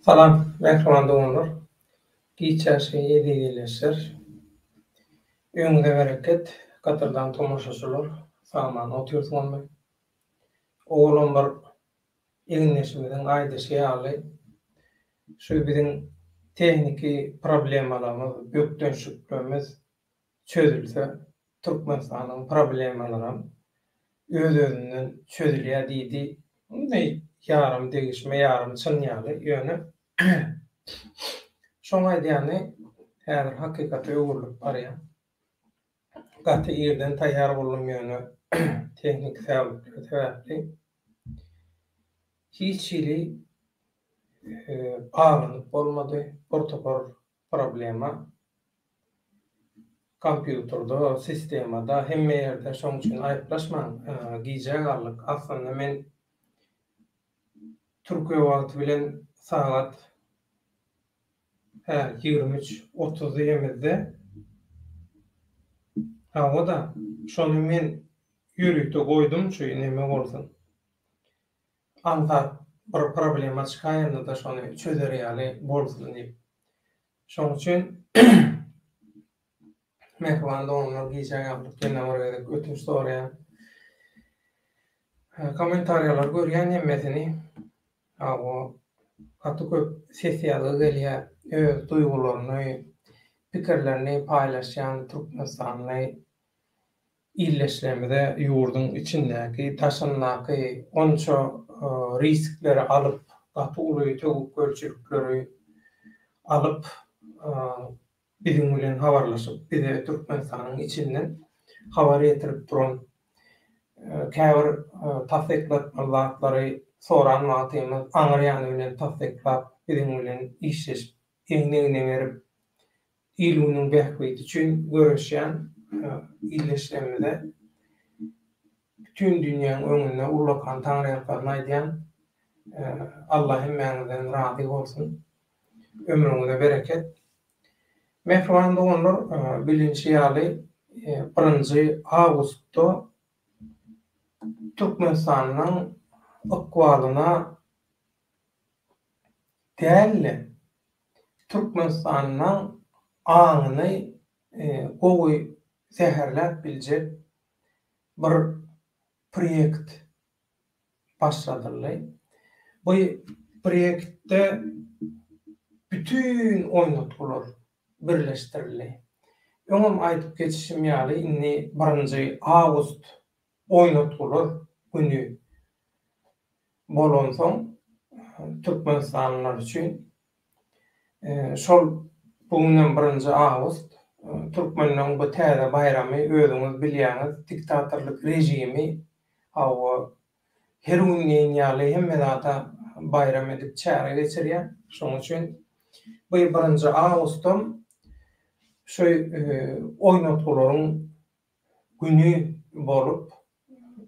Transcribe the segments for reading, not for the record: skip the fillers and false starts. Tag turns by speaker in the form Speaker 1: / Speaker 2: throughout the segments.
Speaker 1: Salam mähriban doganlar. Giç ýaşy eziz ildeşler. Öýüňize bereket, gadyrdan tomaşaçylar. Sag-aman otyrsyňyzmy? Owalam bir egindeşimiziň aýdyşy ýaly, şu biziň tehniki problemalarymyz, bökdençliklerimiz çözülse, Türkmenistanyň problemalaram öz-özünden çözülýär diýdi. Indi ýarym degişme, ýarym çyn ýaly, ýöne şoň aýdýany häzir hakykata öwrülip barýar. Gaty irden taýýar boldum ýöne tehniki säwlikler sebäpli hiç hili baglanyp bolmady. Bir topar problema kompýuterde, sistemada, hemme ýerde şoň üçin aýyplaşmaň gijä galdyk. Aslynda men türkiýe wagty bilen sagat Hä, 23, 30 diýemizde, hawa-da, şony men ýörite goýdum şu neme bolsun. Aňsat bir problema çykaýanda-da şony çözer ýaly bolsun diýip. Şoň üçin mähriban doganlar gijä galdyk ýene bir gezek ötünç soraýan. Kommentariýalary görýän hemmesini. Hawa, gaty köp ses ýazgy gelýär. Öz duýgularyny, pikirlerini paýlaşýan türkmenistanly ildeşlerimize ýurduň içindäki, daşyndaky onça riskleri alyp, gaty uly töwekgelçilikleri alyp, biziň bilen habarlaşyp, bize Türkmenistanyň içinden habar ýetirip duran, käbir tassyklatmaly zatlary soran wagtymyz aňry ýany bilen tassyklap, biziň bilen işleşip, egni-egne berip, il-günüň bähbidi üçin göreşýän ildeşlerimize bütin dünýäň öňünde ullakan taňryýalkasyn aýdýan. Alla hemmäňizden razy bolsun. Ömrüňize bereket. Mähriban doganlar, bilinşi ýaly, birinji awgustda Türkmenistanyň ykbalyna däl-de, Türkmenistanyň aňyny gowy zäherläp biljek bir proýekt başladyldy. Bu proýektde bütin oýnatgylar birleşdirildi. Öňem aýdyp geçişim ýaly, indi birinji awgust oýnatgylar güni bolansoň, türkmenistanlylar üçin şol bu günem birinji awgust, türkmenleň bu täze baýramy özüňiz bilýäňiz, diktatorlyk režimi Hawa, her gün diýen ýaly hemme zada baýram edip çäre geçirýär. Şonuň üçin bu birinji awgustam şu oýnatgylaryň güni bolup,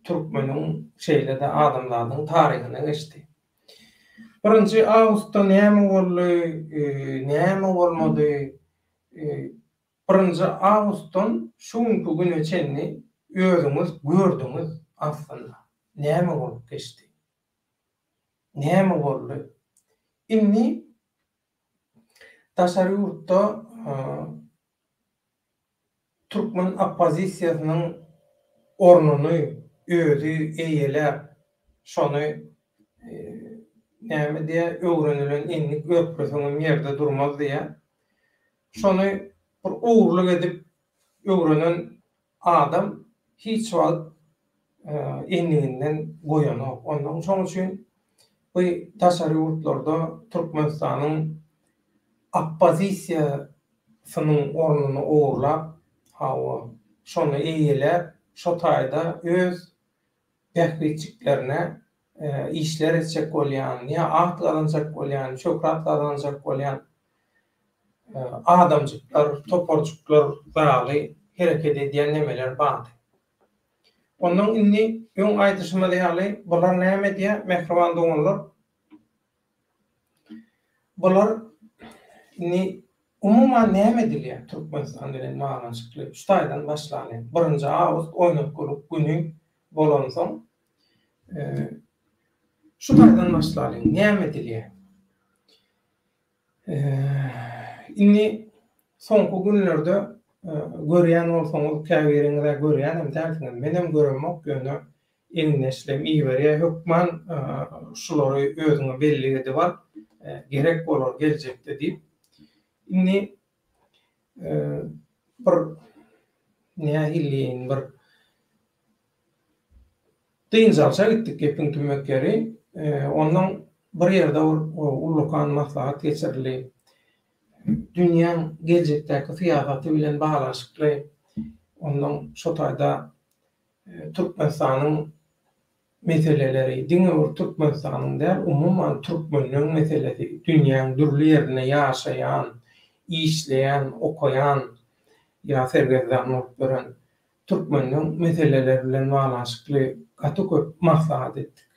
Speaker 1: türkmeniň, şeýle-de adamzadyň taryhyna geçdi. Birinji awgustda näme boldy, näme bolmady, Birinji awgustdan şu günki güne çenli özüňiz gördüňiz aslynda näme bolup geçdi. Näme boldy? Indi daşary ýurtda türkmen oppozisiýasynyň ornuny özi eýeläp, şony näme diýýär, öwrenilen endik örkleseňem ýerde durmaz diýýär. Şony bir ogurlyk edip öwrenen adam hiç wagt endiginden goýanok. Ondan şoň üçin bu daşary ýurtlarda Türkmenistanyň oppozisiýasynyň ornuny ogurlap, hawa, şony eýeläp, şo taýda öz bähbitjiklerine işler etjek bolýan, ýa at gazanjak bolýan, şöhrat gazanjak bolýan adamjyklar, toparjyklar zaly hereket edýän nemeler bardy. Ondan indi öň aýdyşymyz ýaly, bular näme edýär, mähriban doganlar? Bular indi umuman näme edilýär Türkmenistan bilen baglanyşykly? Şu taýdan başlalyň. Birinji awgust oýnatgylyk güni bolansoň, Şu taýdan başlalyň, näme edilýär? Indi soňky günlerde görýän bolsaňyz, käbiriňiz-ä görýänem dälsiňiz, menem göremok, ýöne egindeşlerim iberýär, hökman şulary özüňe bellik edip al, gerek bolar geljekde diýip. Indi bir nähili diýeýin, bir Dynç alşa gitdik gepiň tümmek ýeri. Onnoň bir ýerde bir ullakan maslahat geçirildi. Dünýäň geljekdäki syýasaty bilen baglanyşykly. Onnoň şo taýda Türkmenistanyň meseleleri, diňe bir Türkmenistanyň däl, umuman türkmenleň meselesi, dünýäň dürli ýerinde ýaşaýan, işleýän, okaýan ýa sergezdan bolup ýören Türkmenleň meseleleri bilen baglanyşykly gaty köp maslahat etdik.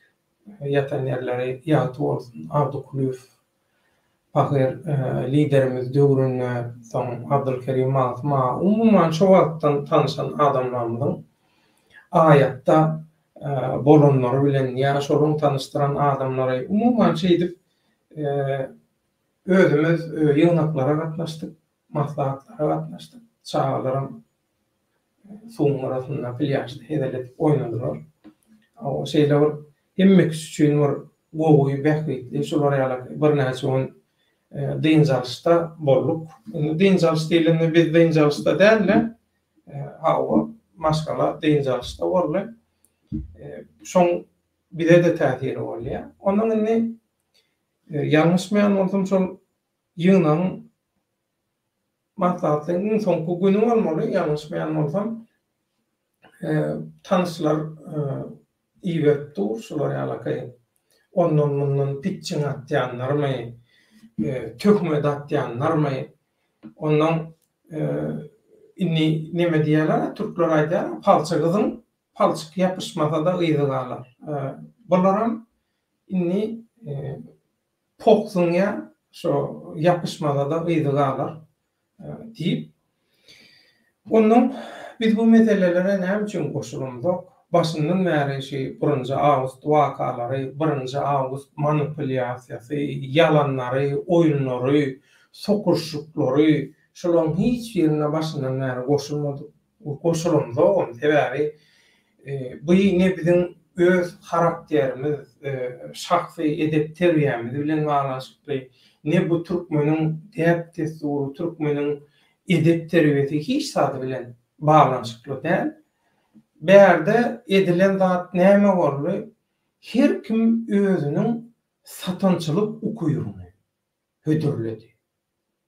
Speaker 1: Ýatan ýerleri ýagty bolsun Abdy Kulyýew pahyr liderimiz döwründe, soň Abdylkerim Magtym aga, umuman şo wagtdan tanyşan adamlarymyzyň aýatda bolanlary bilen ýa şolaň tanyşdyran adamlary, umuman şeýdip özümiz ýygnaklara gatnaşdyk, maslahatlara gatnaşdyk. Çagalaram suwuň gyrasynda plýažda hezil edip oýnadylar. Şeýle bir hemme kişi üçin bir gowy, bähbitli şular ýaly birnäçe gün dynç alyşda bolduk. Indi dynç alyş diýlende biz dynç alyşda däl-de, hawa, maşgala dynç alyşda boldy. Şoň bize-de täsiri bolýar. Ondan indi ýalňyşmaýan bolsam şol ýygnagyň Maslahatlaryň iň soňky güni bolmaly, ýalňyşmaýan bolsam. Tanyşlar iberip dur şular ýalaky ondan-mundan pitjiň atýanlarmy, töhmet atýanlarmy. Ondan indi neme diýýärler, türkler aýdýar, palçy gyzyň palçyk ýapyşmasa-da yzy galar. Bularam indi Pok zyňýar, şo ýapyşmasa-da yzy galar diýip. Onnoň biz bu meselelere näme üçin goşulamzok? Başyndan bäri şi birinji awgust wakalary, birinji awgust manipulýasiýasy, ýalanlary, oýunlary, sokuryşyklary, şolaryň hiç birine başyndan bäri goşulmadyk. Goşulamzogam, sebäbi bu ne biziň öz harakterimiz, şahsy edep-terbiýämiz bilen baglanyşykly, ne bu türkmeniň däp-dessury, türkmeniň edep-terbiýesi hiç zady bilen baglanyşykly däl. Bärde edilen zat näme boldy? Her kim özüniň satançylyk ukybyny hödürledi.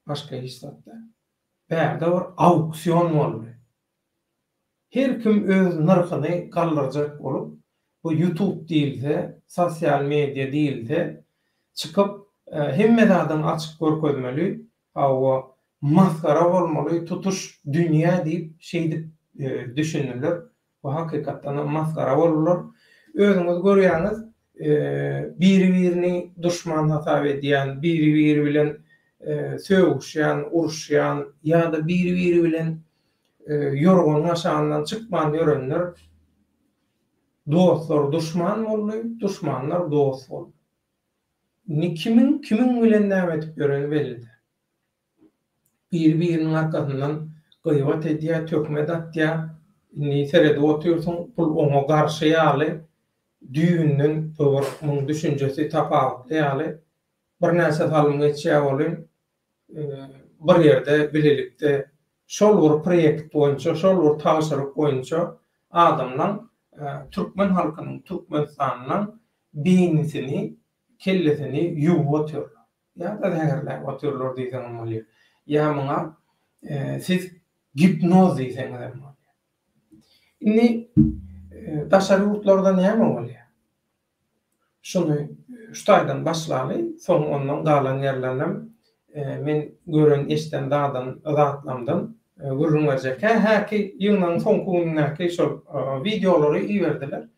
Speaker 1: Başga hiç zat däl. Bärde bir auksion boldy. Her kim öz nyrhyny galdyrjak bolup, bu ýutub diýilse, sosial media diýilse, çykyp hemme zadyňy açyk görkezmeli, hawa, masgara bolmaly tutuş dünýä diýip şeýdip düşündiler. Bu hakykatdanam masgara boldular. Özüňiz görýäňiz, biri-birini duşman hasap edýän, biri-biri bilen sögüşýän, uruşýan ýa-da biri-biri bilen ýorganyň aşagyndan çykman ýörenler dostlar duşman boldy, duşmanlar dost boldy. Indi kimiň kimiň bilen näme edip ýöreni belli däl. Biri-biriniň arkasyndan gybat edýär, töhmet atýar. Indi seredip otyrsyň, bul oňa garşy ýaly, düýbünden bir muň düşünjesi tapawutly ýaly. Birnäçe salym geçýär welin, bir ýerde bilelikde şol bir proýekt boýunça, şol bir tabşyryk boýunça adamlaň, türkmen halkynyň, Türkmenistanyň beýnisini, kellesini ýuwup otyrlar. Ýa-da zäherläp otyrlar diýseňem bolýar. Ýa muňa siz gipnoz diýseňizem bolýar. Indi daşary ýurtlarda näme bolýar? Şuny şu taýdan başlaly, soň ondan galan ýerlerinem men gören, eşiden zadan, zatlamdan gürrüň berjek. Hä, häki ýygnagyň soňky günündäki şol wideolary iberdiler.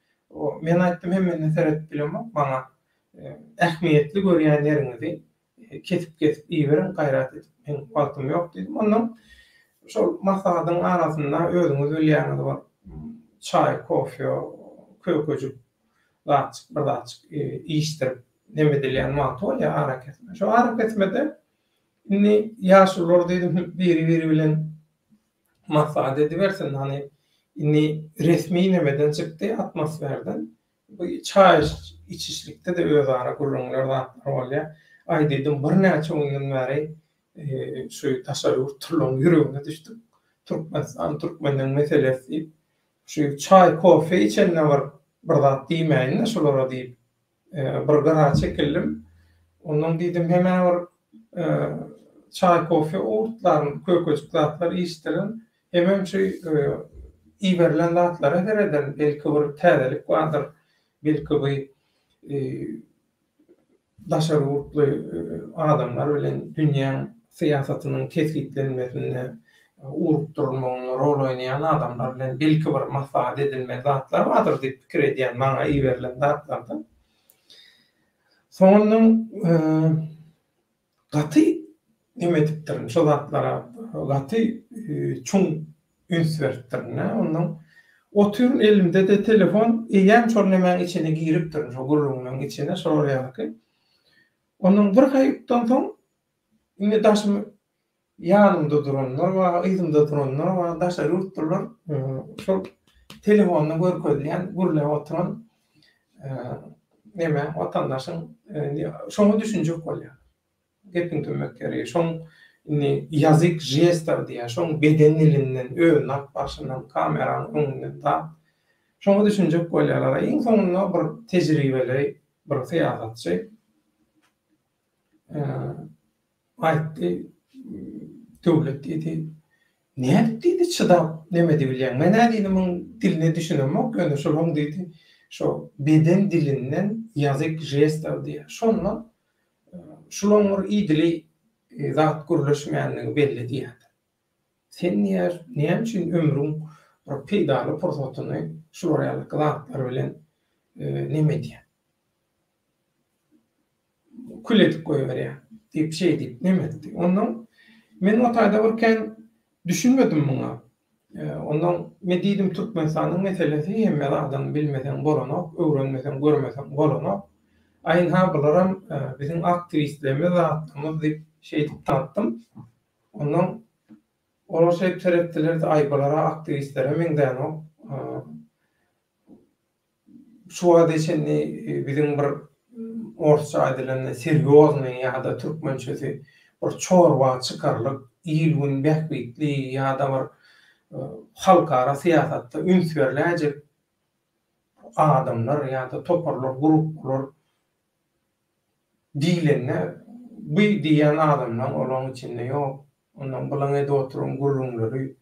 Speaker 1: Men aýtdym, hemmesine seredip bilemok, maňa ähmiýetli görýän ýeriňizi kesip-kesip iberiň, gaýrat edip, meň wagtym ýok diýdim. Ondan şol maslahatyň arasynda özüňiz bilýäňiz bir çaý, kofe, kökejik zatjyk, bir zatjyk iýişdirip neme edilýän wagty bolýar arakesme. Şo arakesmede. Indi ýaşulular diýdim biri-biri bilen maslahat edibersin, hany indi resmi nemeden çykdy atmosferden. Bu çaý içişlikde-de özara gürrüňler zatlar bolýar. Aý diýdim birnäçe günden bäri şu daşary ýurtlylaryň ýüregine düşdük. Türkmenistan, türkmenleň meselesi diýip, şu çaý, kofe içende bir bir zat diýmäýin-de şulara diýip, bir gyra çekildim. Ondan diýdim hem-ä bir çaý-kofe owurtlaryn, kökejik zatlar iýişdirin, hemem şu iberilen zatlara serederin, belki bir täzelik bardyr, belki bu daşary ýurtly adamlar bilen dünýäň syýasatynyň kesgitlenmesinde, ugrukdyrylmagynda rol oýnaýan adamlar bilen belki bir maslahat edilmeli zatlar bardyr diýip pikir edýän maňa iberilen zatlardan. Soňundan gaty neme edipdirin, şo zatlara gaty çuň üns beripdirin-dä. Ondan otyryn elimde-de telefon, eýýäm şol nemäň içine giripdirin, şo gürrüňleň içine, şolar ýalyky. Ondan bir haýukdan soň indi daşymy Ýanymda duranlar bar, yzymda duranlar bar, daşary ýurtlular şol telefonda görkezilýän gürläp oturan neme watandaşyň şoňa düşünjek bolýar. Gepiň tümmek ýeri şoň indi ýazyk žestler diýýär, şoň beden dilinden, özüni alyp barşyndan, kameranyň öňünden zat şoňa düşünjek bolýarlar. Iň soňunda bir tejribeli bir syýasatçy Aýtdy, Döwlet diýdi. Nädip diýdi, çydap neme edibilýäň? Men-ä diýdi, muň diline düşünemok, ýöne şolaň diýdi, şo beden dilinden ýazyk žestler diýýär. Şondan şulaň bir idili zat gürleşmeýänligi belli diýýärdi. Sen diýýär, näme üçin ömrüň bir peýdaly pursatyny şular ýaly zatlar bilen neme edýäň? Kül edip goýberýär diýip, şeý diýip neme etdi. Ondan men o taýda bir kän düşünmedim muňa. Ondan men diýdim Türkmenistanyň meselesi hemme zadyny bilmeseň bolanok, öwrenmeseň, görmeseň bolanok. A ynha bularam biziň aktiwistlerimiz zatlarymyz diýip şeýdip tanatdym. Ondan olar şeýdip seretdiler-de, aý bular-a aktiwistlere meňzänok. Şu wagta çenli biziň bir orsça aýdylanda serýoznyý ýa-da türkmençesi bir çorba çykarylyp il-gün bähbitli ýa-da bir halkara syýasatda üns berläýjek adamlar ýa-da toparlar, gruppalar Diýlende, bu diýýän adamlaň olaň içinde ýok. Ondan bulaň edip oturan gürrüňleri,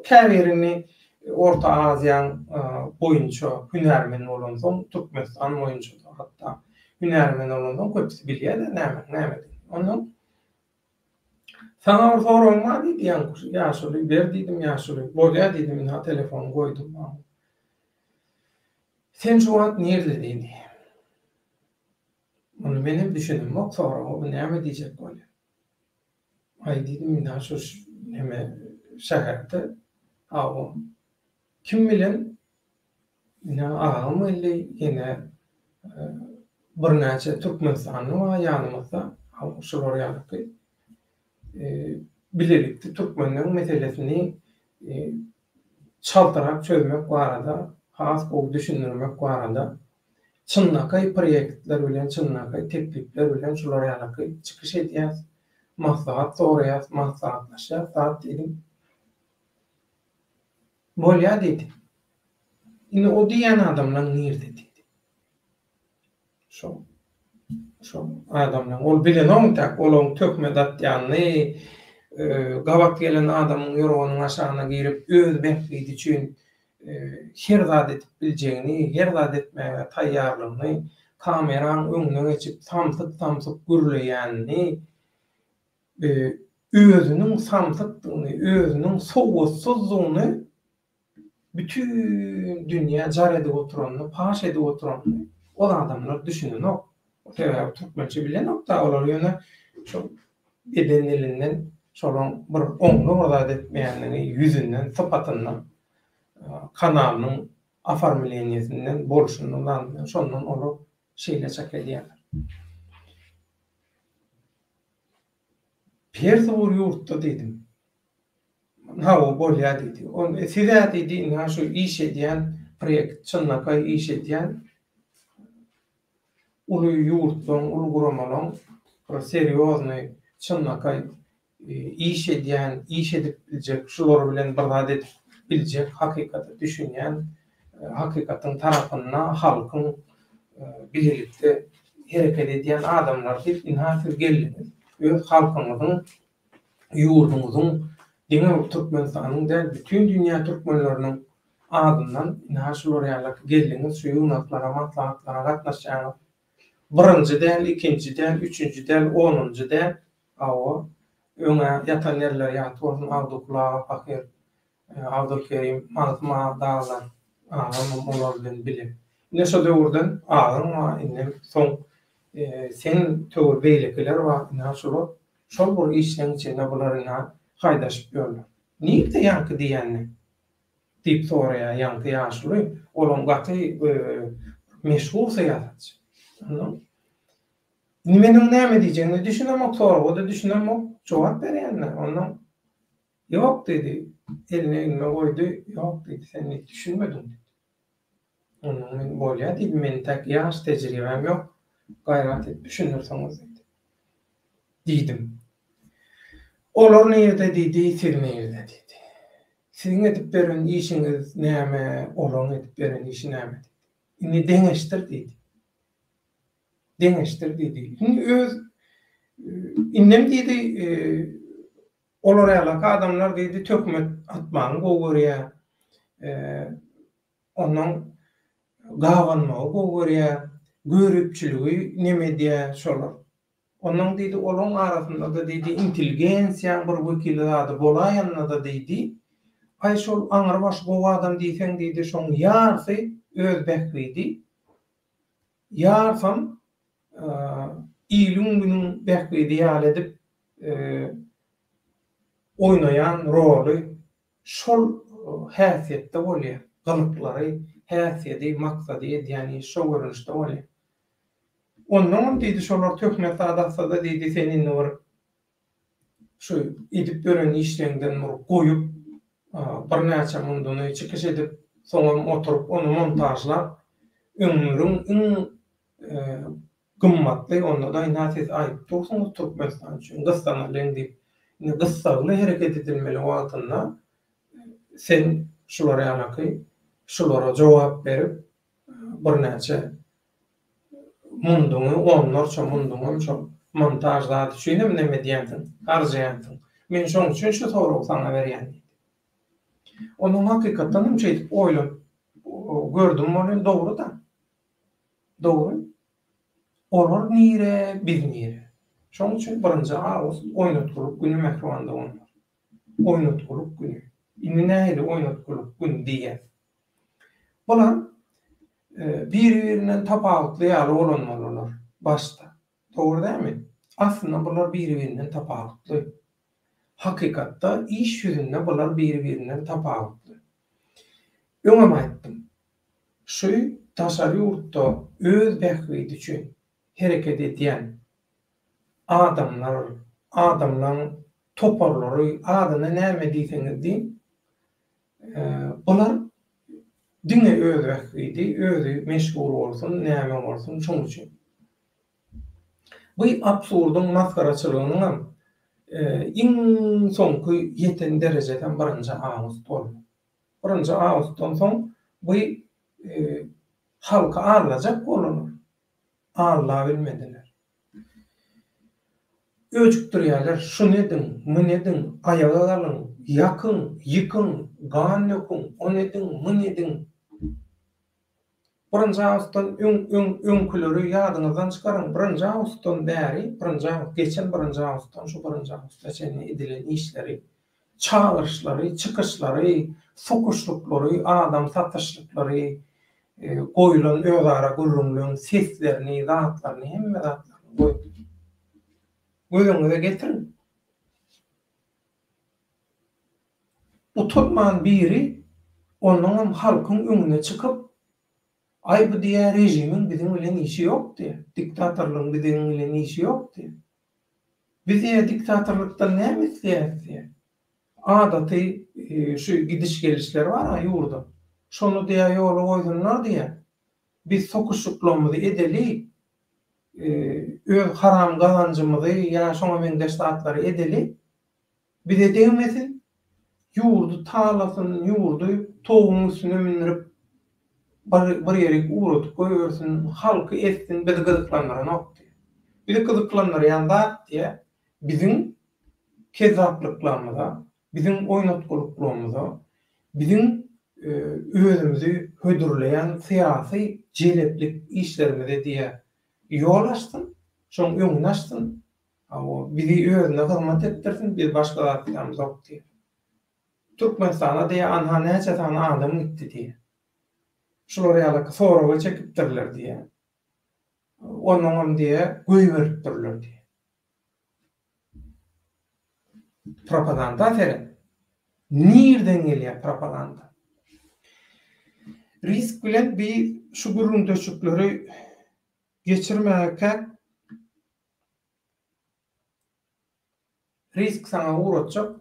Speaker 1: käbirini Orta Aziýaň boýunça hünärmen bolansoň, Türkmenistan boýunça-da hatda hünärmen bolansoň köpüsi bilýär-de nämäň nämedigini. Ondan Saňa bir soragym bar diýdi ýaňky ýaşuly. Ber diýdim ýaşuly. Bolýar diýdim, ynha telefony goýdum. Sen şu wagt nirde diýdi. Muny menem düşünemok soraga bu näme diýjek bolýar. Aý diýdim indi şu neme şäherde hawa kim bilen ine agam geldi ýene birnäçe türkmenistanly bar ýanymyzda hawa şular ýalyky bilelikde türkmenleň meselesini çaltrak çözmek barada has gowy düşündirmek barada Çynlakaý proýektler bilen, çynlakaý teklipler bilen şular ýalaky çykyş edýäs, maslahat soraýas, maslahatlaşýas zat diýdim. Bolýa diýdi. Indi o diýýän adamlaň nirde diýdi. Şo şo adamlaň ol bilenok entäk olaň töhmet atýanyny, gabat gelen adamyň ýorganyň aşagyna girip öz bähbidi üçin her zat edip biljegini, her zat etmäge taýýarlygyny, kameraň öňüne geçip samsyk-samsyk gürleýänini, özüniň samsykdygyny, özüniň sowatsyzdygyny bütin dünýä jar edip oturanyny, paş edip oturanyny ol adamlar düşünenok. Sebäbi türkmençe bilenok-da olar ýöne şol beden dilinden şolaň bir oňly bir zat etmeýändigini ýüzünden, sypatyndan, kanalynyň oformleniýesinden, bolşundan zadyndan şondan olar şeýle çak edýärler. Hersi bir ýurtda diýdim. Hawa, bolýa diýdi. Ony siz-ä diýdi, ynha şu iş edýän proýekt çynlakaý iş edýän uly ýurtlaryň, uly guramalaryň bir serýoznyý, çynlakaý iş edýän, iş edip biljek, şular bilen bir zat edip biljek, hakykata düşünýän, hakykatyň tarapynda halkyň bilelikde hereket edýän adamlar diýip, ynha siz geldiňiz. Öz halkyňyzyň, ýurduňyzyň, diňe bir Türkmenistanyň däl, bütin dünýä türkmenleriniň adyndan ynha şular ýaly geldiňiz, şu ýygnaklara, maslahatlara gatnaşýaňyz. Birinji däl, ikinji däl, üçünji däl, onunjy däl. Hawa, öň-ä ýatan ýerleri ýagty bolsun, Abdykul aga pahyr, Abdulkerim Magtym aga dagylar, agamam olar bilen bile. Ine şo döwürden agaň bar, indem soň sen töwir beýlekiler bar, ynha şular şol bir işleň içinde bular ynha haýdaşyp ýörler. Nirde ýaňky diýýänleň? Diýip soraýar ýaňky ýaşuly, olam gaty meşhur syýasatçy. Ondan indi men oň näme diýjegine düşünemok, soraga-da düşünemok, jogap berýän-dä. Ondan Ýok diýdi, elini egnine goýdy, ýok diýdi, sen diýdi, düşünmediň diýdi. Ondan men bolýa diýdim, men entäk ýaş, tejribäm ýok, gaýrat edip düşündirseňiz diýdi. Diýdim. Olar nirde diýdi, siz nirde diýdi. Siziň edip beren işiňiz näme, olaryň edip beren işi näme diýdi. Indi deňeşdir diýdi. Deňeşdir diýdi. Indi öz indem diýdi, Olar ýalak adamlar diýdi, töhmet atmagy gowy görýär. Onnoň gabanmagy gowy görýär, göripçiligi neme edýär şolar. Onnoň diýdi, olaň arasynda-da diýdi, intelligensiýaň bir wekili zady bolaýanda-da diýdi, aý şol aňrybaş gowy adam diýseň diýdi, şoň ýarsy öz bähbidi, ýarsam iliň-günüň bähbidi ýaly edip oýnaýan roly şol häsiýetde bolýar. Gylyklary, häsiýedi, maksady edýän iş şo görnüşde bolýar. Onnoňam diýdi, şolar töhmet zat atsa-da diýdi, sen indi bir şu edip ýören işleňden bir goýup, birnäçe munduny çykyş edip, soňam oturyp ony montažlap, ömrüň iň gymmatly, onda-da ynha siz aýdyp dursuňyz Türkmenistan üçin gyssanalyň diýip. Indi gyssagly hereket edilmeli wagtynda sen şular ýalaky şulara jogap berip birnäçe munduňy, onlarça munduňam şol montaž zat üçinem neme edýänsiň, harjaýansyň. Men şoň üçin şu soragy saňa berýän diýdi. Onuň hakykatdan hem şeýdip oýlanyp gördüm welin dogry-da. Dogry. Olar nire, biz nire? Şoň üçin birinji awgust oýnatgylyk güni mähriban doganlar. Oýnatgylyk güni. Indi nähili oýnatgylyk gün diýýäs. Bular biri-birinden tapawutly ýaly bolan bolarlar başda. Dogry dälmi? Aslynda bular biri-birinden tapawutly. Hakykatda iş ýüzünde bular biri-birinden tapawutly. Öňem aýtdym. Şu daşary ýurtda öz bähbidi üçin hereket edýän adamlar, adamlaň toparlary, adyna näme diýseňiz diýiň, bular diňe öz bähbidi, özi meşhur bolsun, näme bolsun şoň üçin. Bu absurdyň masgaraçylygynyňam iň soňky ýeten derejesem birinji awgust boldy. Birinji awgustdan soň bu halky aldajak bolanlar aldabilmediler. Öjükdirýärler, şuny ediň, muny ediň, aýaga galyň, ýakyň, ýykyň, gan döküň, ony ediň, muny ediň. Birinji awgustdan öň, öň, öňküleri ýadyňyzdan çykaryň, birinji awgustdan bäri, birinji awgust, geçen birinji awgustdan şu birinji awgusta çenli edilen işleri, çagyryşlary, çykyşlary, sokuşlyklary, adam satyşlyklary, goýlan özara gürrüňleň seslerini, zatlaryny, hemme zatlaryny goýuň. Göz öňüňize getiriň. Utanman biri onnoňam halkyň öňüne çykyp, aý bu diýýär režimiň biziň bilen işi ýok diýýär, diktatorlygyň biziň bilen işi ýok diýýär. Biz diýýär diktatorlykdan näme isleýäris diýýär. Adaty şu gidiş-gelişler bar-a ýurda. Şony diýýär ýola goýsunlar diýýär. Biz sokuşyklarymyzy edeli, öz haram gazanjymyzy ýa şoňa meňzeş zatlary edeli. Bize degmesin, ýurdy talasyn, ýurdy towugyň üstüne mündürip, bir bir ýerik ugradyp goýbersin, halky ezsin, bizi gyzyklandyranok diýýär. Bizi gyzyklandyrýan zat diýýär, biziň kezzaplyklarymyza, biziň oýnatgylyklarymyza, biziň özümizi hödürleýän syýasy jeleplik işlerimize diýýär, ýol açsyn, şoň öňüni açsyn, Hawa, bizi özüne hyzmat etdirsin, biz başga zat islämzok diýýär. Türkmenistana diýýär, anha näçe sany adam gitdi diýýär. Şular ýaly soraga çekipdirler diýýär. Onnoňam diýýär, goýberipdirler diýýär. Propaganda seret. Nirden gelýär propaganda? Risk bilen biz şu gürrüňdeşlikleri geçirmäkäk Risk saňa ugratjak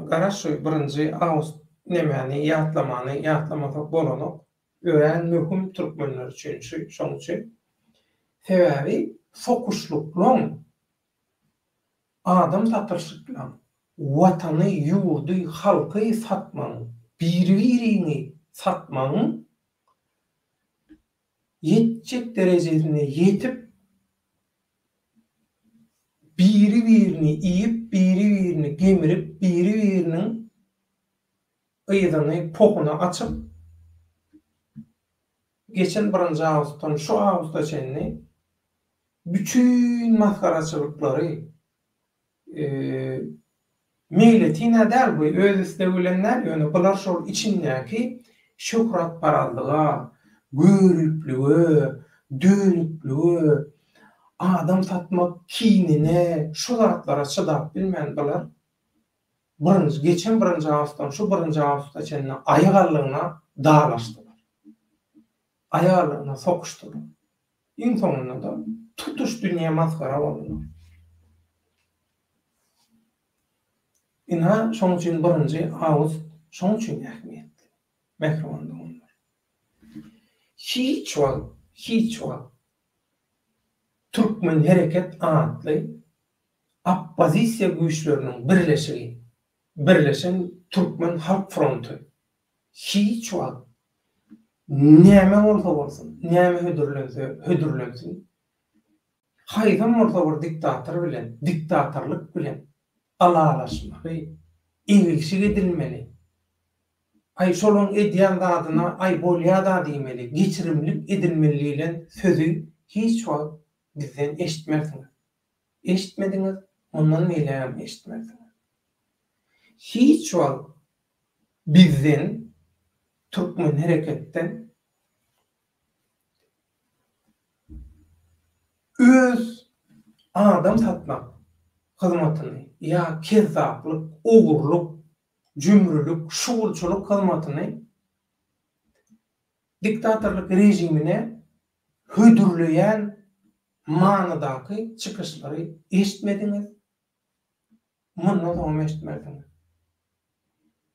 Speaker 1: garaş şu birinji awgust nemäni ýatlamany ýatlamasak bolanok örän möhüm türkmenler üçin şu şoň üçin sebäbi sokuşlyklaň adam satylyşyklaň watany ýurdy halky satmagyň biri biriňi satmagyň ýetjek derejesine ýetip, biri-birini iýip, biri-birini gemirip, biri-biriniň yzyny, pohuny açyp, geçen birinji awgustdan şu awgusta çenli bütin masgaraçylyklary Meýletin-ä däl bu, öz islegi bilen däl, ýöne bular şol içindäki şöhratparazlyga, göriplige, dönüklige, adam satmak kinine, şu zatlara çydap bilmän bular birinji, geçen birinji awgustdan şu birinji awgusta çenli aýagallygyna dalaşdylar. Aýagallygyna sokuşdylar. Iň soňunda-da tutuş dünýä masgara boldular. Ynha, şoň üçin birinji awgust şoň üçin ähmiýetli, mähriban doganlar. Hiç wagt, hiç wagt Türkmen hereket atly oppozisiýa güýçleriniň birleşigi, Birleşen Türkmen Halk Fronty hiç wagt näme bolsa bolsun, näme hödürlense hödürlensin, haýsam bolsa bir diktator bilen, diktatorlyk bilen ylalaşmaly, egilşik edilmeli, aý şolaň edýän zadyna aý bolýa-da diýmeli, geçirimlik edilmeli diýlen sözi hiç wagt bizden eşitmersiňiz. Eşitmediňiz, mundan beýlägem eşitmersiňiz. Hiç wagt bizden, Türkmen hereketden öz adam satmak hyzmatyny ýa kezzaplyk, ogurlyk, jümrülik, şugulçylyk hyzmatyny diktatorlyk režimine hödürleýän manydaky çykyşlary eşitmediňiz, mundan soňam eşitmersiňiz.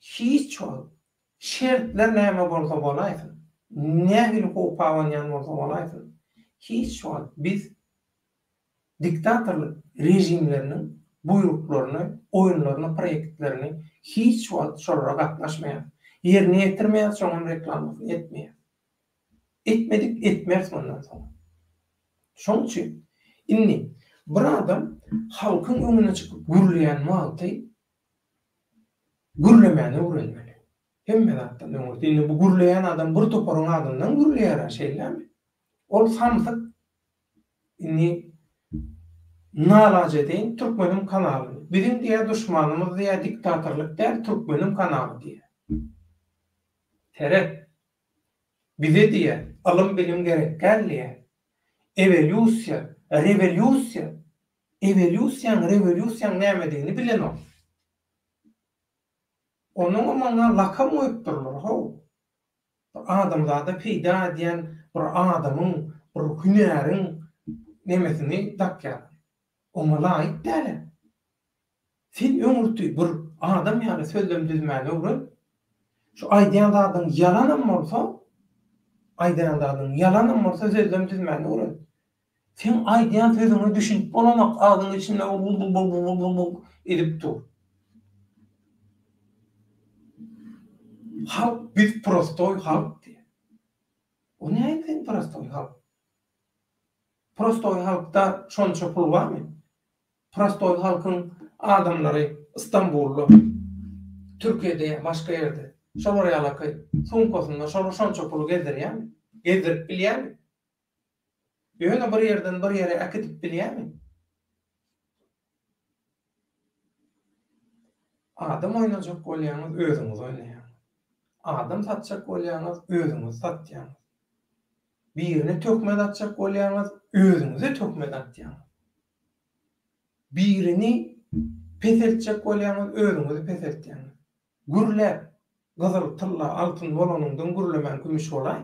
Speaker 1: Hiç wagt şertler näme bolsa bolaýsyn, nähili howp abanýan bolsa bolaýsyn, hiç wagt biz diktatorlyk režimleriniň buýruklaryny, oýunlaryny, proýektlerini hiç wagt şolara gatnaşmaýarys. Ýerine ýetirmeýäris, şoňam reklamasyny etmeýäris. Etmedik, etmeris mundan soň. Şoň üçin indi bir adam halkyň öňüne çykyp gürleýän wagty gürlemäni öwrenmeli. Hemme zatdan öňürti. Indi bu gürleýän adam bir toparyň adyndan gürleýär-ä, şeýlemi? Ol samsyk. Indi nalaç edeýin türkmeniň kanalyny. Biziň diýýär duşmanymyz diýýär diktatorlyk däl, türkmeniň kanaly diýýär. Seret. Bize diýýär, ylym-bilim gerek däl diýýär. Ewelýusiýa, rewelýusiýa, ewelýusiýaň, rewelýusiýaň nämedigini bilenok. Onuňam maňa lakam goýupdyrlar, how. Bir adamzada peýda edýän bir adamyň, bir hünäriň nemesini dakýarlar. Oňa laýyk däl-ä. Sen öňürti bir adam ýaly sözlem düzmäni öwren. Şu aýdýan zadyň ýalanam bolsa, aýdýan zadyň ýalanam bolsa sözlem düzmäni öwren. Seň aýdýan sözüňe düşünip bolanok, agzyň içinde bul-bul-bul-bul-bul-bul edip dur. Halk biz prostoý halk diýýär. O näme sen prostoý halk? Prostoý halkda şonça pul barmy? Prostoý halkyň adamlary Istanbulda, Türkiýede ýa başga ýerde şolar ýalaky sumkasynda şolar şonça puly gezdirýärmi? Gezdirip bilýärmi? Ýöne bir ýerden bir ýere äkidip bilýärmi? Adam oýnajak bolýaňyz özüňiz oýnaýaňyz. Adam satjak bolýaňyz özüňizi satýaňyz. Birine töhmet atjak bolýaňyz özüňize töhmet atýaňyz. Birini peseltjek bolýaňyz özüňizi peseltýäňiz. Gürläp gyzyl, tylla, altyn bolanyňdan gürlemän kümüş bolaý.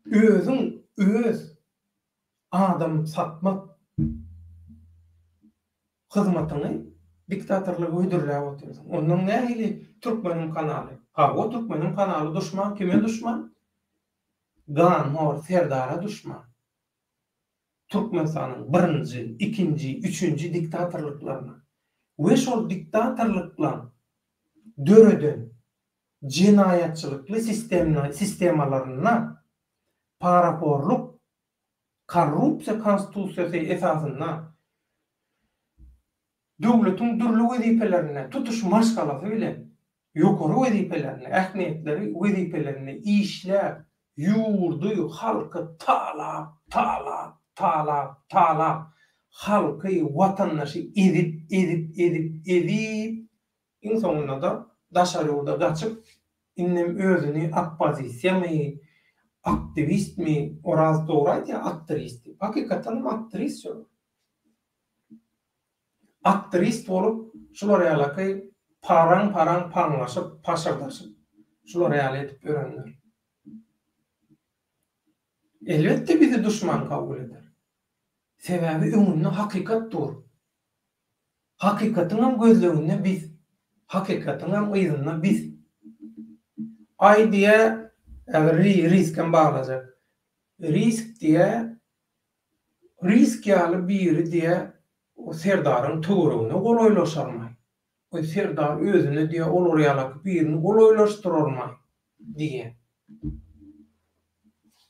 Speaker 1: Özüň öz adam satmak hyzmatyňy diktatorlyga hödürläp otyrsyň. Onnoň nähili türkmeniň kanaly? Hawa türkmeniň kanaly duşman kime duşman? Ganhor serdara duşman. Türkmenistanyň birinji, ikinji, üçünji diktatorlyklaryna we şol diktatorlyklaň döreden jenaýatçylykly sistemalarynda parahorluk, korrupsiýa konstitusiýasy esasynda döwletiň dürli wezipelerinde tutuş maşgalasy bilen ýokary wezipelerinde, ähmiýetleri wezipelerinde işläp, ýurdy, halky talap, talap, talap, talap, halky, watandaşy ezip, ezip, ezip, ezip, Iň soňunda-da daşary ýurda gaçyp, indem özüni oppozisiýamy, aktiwistmi, Oraz dogry aýdýar, aktrist diýip. Hakykatdanam aktrist şol. Aktrist bolup, şular ýalaky paraň-paraň paňlaşyp, paşyrdaşyp, şular ýaly edip ýörenler. Elbetde bizi duşman kabul eder. Sebäbi öňünde hakykat dur. Hakykatyňam gözleginde biz. Hakykatyňam yzynda biz. Aý diýä, häzir riskem baglajak. Risk diýä, risk ýaly biri diýä, o Serdaryň töweregine golaýlaşarmaý. O Serdar özüne diýä olar ýalaky birini golaýlaşdyrarmaý diýä.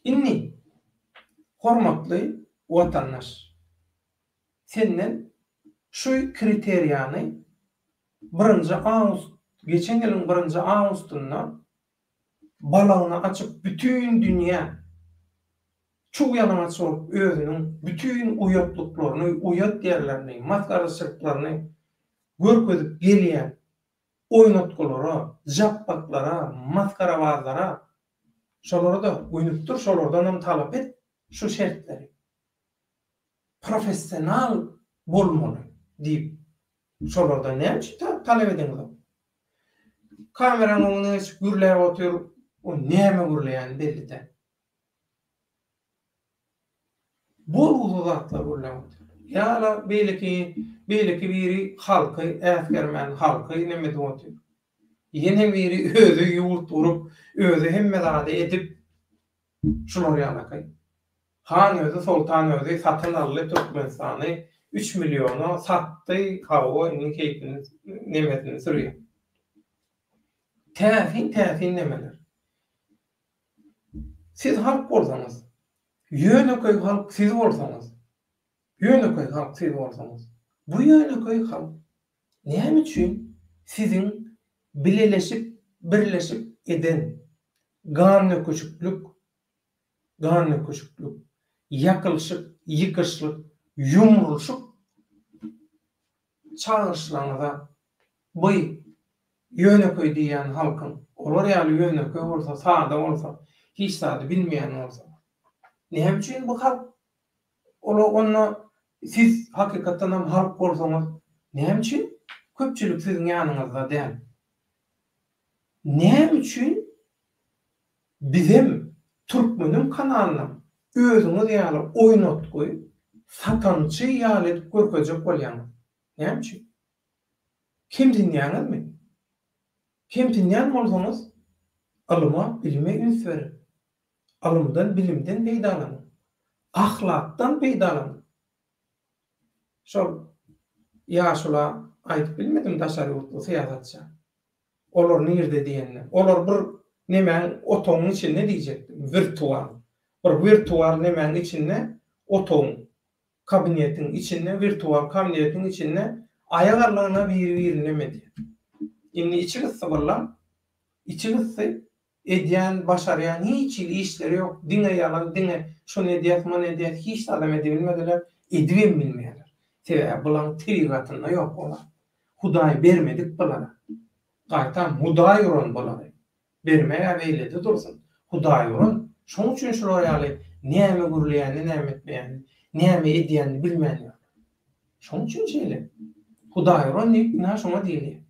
Speaker 1: Indi, hormatly watandaş, Senden şu kriteriýany birinji awgust, geçen ýylyň birinji awgustynda balagyny açyp bütin dünýä çuw ýalaňaç bolup özüniň bütin uýatlyklaryny, uýat ýerlerini, masgaraçylyklaryny görkezip gelýän oýnatgylara, japbaklara, masgarabazlara şolara-da gönükdir, şolardanam talap et şu şertleri. professional bolmaly diýip şolardan näme üçin talap edeňizok? Kameranyň öňüne geçip gürläp otyr, o näme gürleýäni belli däl. Bolgusyz zatlar gürläp otyr. Ýa-da beýleki beýleki biri halky äsgermän halky neme edip otyr. Ýene biri özi ýurt gurup, özi hemme zady edip Şular ýalaky. Han özi soltan özi satyn aldy Türkmenistany üç milliona satdy hawa indi keýpini nemesini sürýär. Täsin täsin nemeler. Siz halk bolsaňyz, ýönekeý halk siz bolsaňyz, ýönekeý halk siz bolsaňyz, bu ýönekeý halk näme üçin siziň bileleşip birleşip eden Gandöküşiklik, gandöküşiklik, ýakylyşyk, ýykyşlyk, ýumrulyşyk çagyryşlaryňyza by ýönekeý diýýän halkyň, olar ýaly ýönekeý bolsa, sada bolsa, hiç zady bilmeýän bolsa, näme üçin bu halk olar onda siz hakykatdanam halk bolsaňyz, näme üçin köpçülik siziň ýanyňyzda däl? Näme üçin bizem türkmeniň kanalynam özüňiz ýaly oýnatgy, satançy ýaly edip görkezjek bolýaňyz. Näme üçin? Kemsinýäňizmi? Kemsinýän bolsaňyz, ylyma, bilime üns beriň. Ylymdan, bilimden peýdalanyň. Ahlakdan peýdalanyň. Şol ýaşula aýdyp bilmedim daşary ýurtly syýasatça. Olar nirde diýende. Olar bir nemäň otagyň içinde diýjekdim. Wirtual. Bir wirtual nemäň içinde otagyň, kabinetiň içinde, wirtual kabinetiň içinde aýak aldygyna biri-birini neme edýär. Indi içi gysdy birlam. Içi gysdy. Edýän, başarýan hiç hili işleri ýok. Diňe ýalan, diňe şuny edýäs, muny edýäs, hiç zadam edibilmediler, edibem bilmeýärler. Sebäbi bulaň tebigatynda ýok o zat. Hudaý bermedik bulara. Gaýtam Hudaý uran bulary. Bermeg-ä beýlede dursun. Hudaý uran. Şoň üçin şular ýaly näme gürleýänini, näme etmeýänini, näme edýänini bilmän ýörler. Şoň üçin şeýle. Hudaý uran diýip ynha şoňa diýilýär.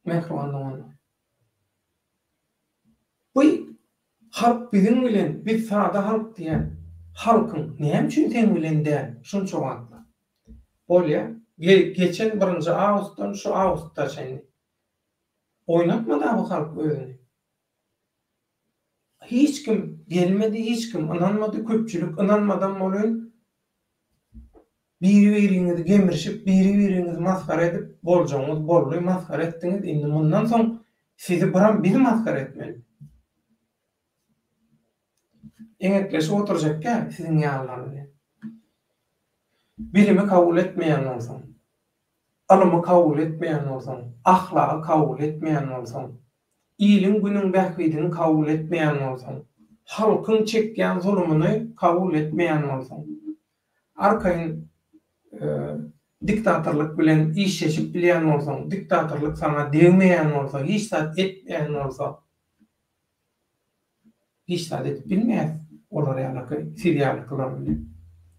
Speaker 1: Mähriban doganlar. Bu halk biziň bilen, biz sada halk diýýän halkyň näme üçin seň bilen däl şunça wagtlap? Bolýa, geçen birinji awgustdan şu awgusta çenli. Oýnatmada bu halk özüni. Hiç kim gelmedi, hiç kim ynanmady, köpçülik ynanmadam bolyn. Biri-biriňizi gemirişip, biri-biriňizi masgara edip, boljagyňyz boldy, masgara etdiňiz, indi mundan soň sizi biram biz masgara etmeli. Eňekleşip oturjakka siziň ýalylar bilen. Bilimi kabul etmeýän bolsaň, ylymy kabul etmeýän bolsaň, ahlagy kabul etmeýän bolsaň, iliň-günüň bähbidini kabul etmeýän bolsaň, halkyň çekýän zulumyny kabul etmeýän bolsaň, arkaýyn diktatorlyk bilen işleşip bilýän bolsaň, diktatorlyk saňa degmeýän bolsa, hiç zat etmeýän bolsa, Hiç zat edip bilmeýäs olar ýalaky siz ýalykylar bilen.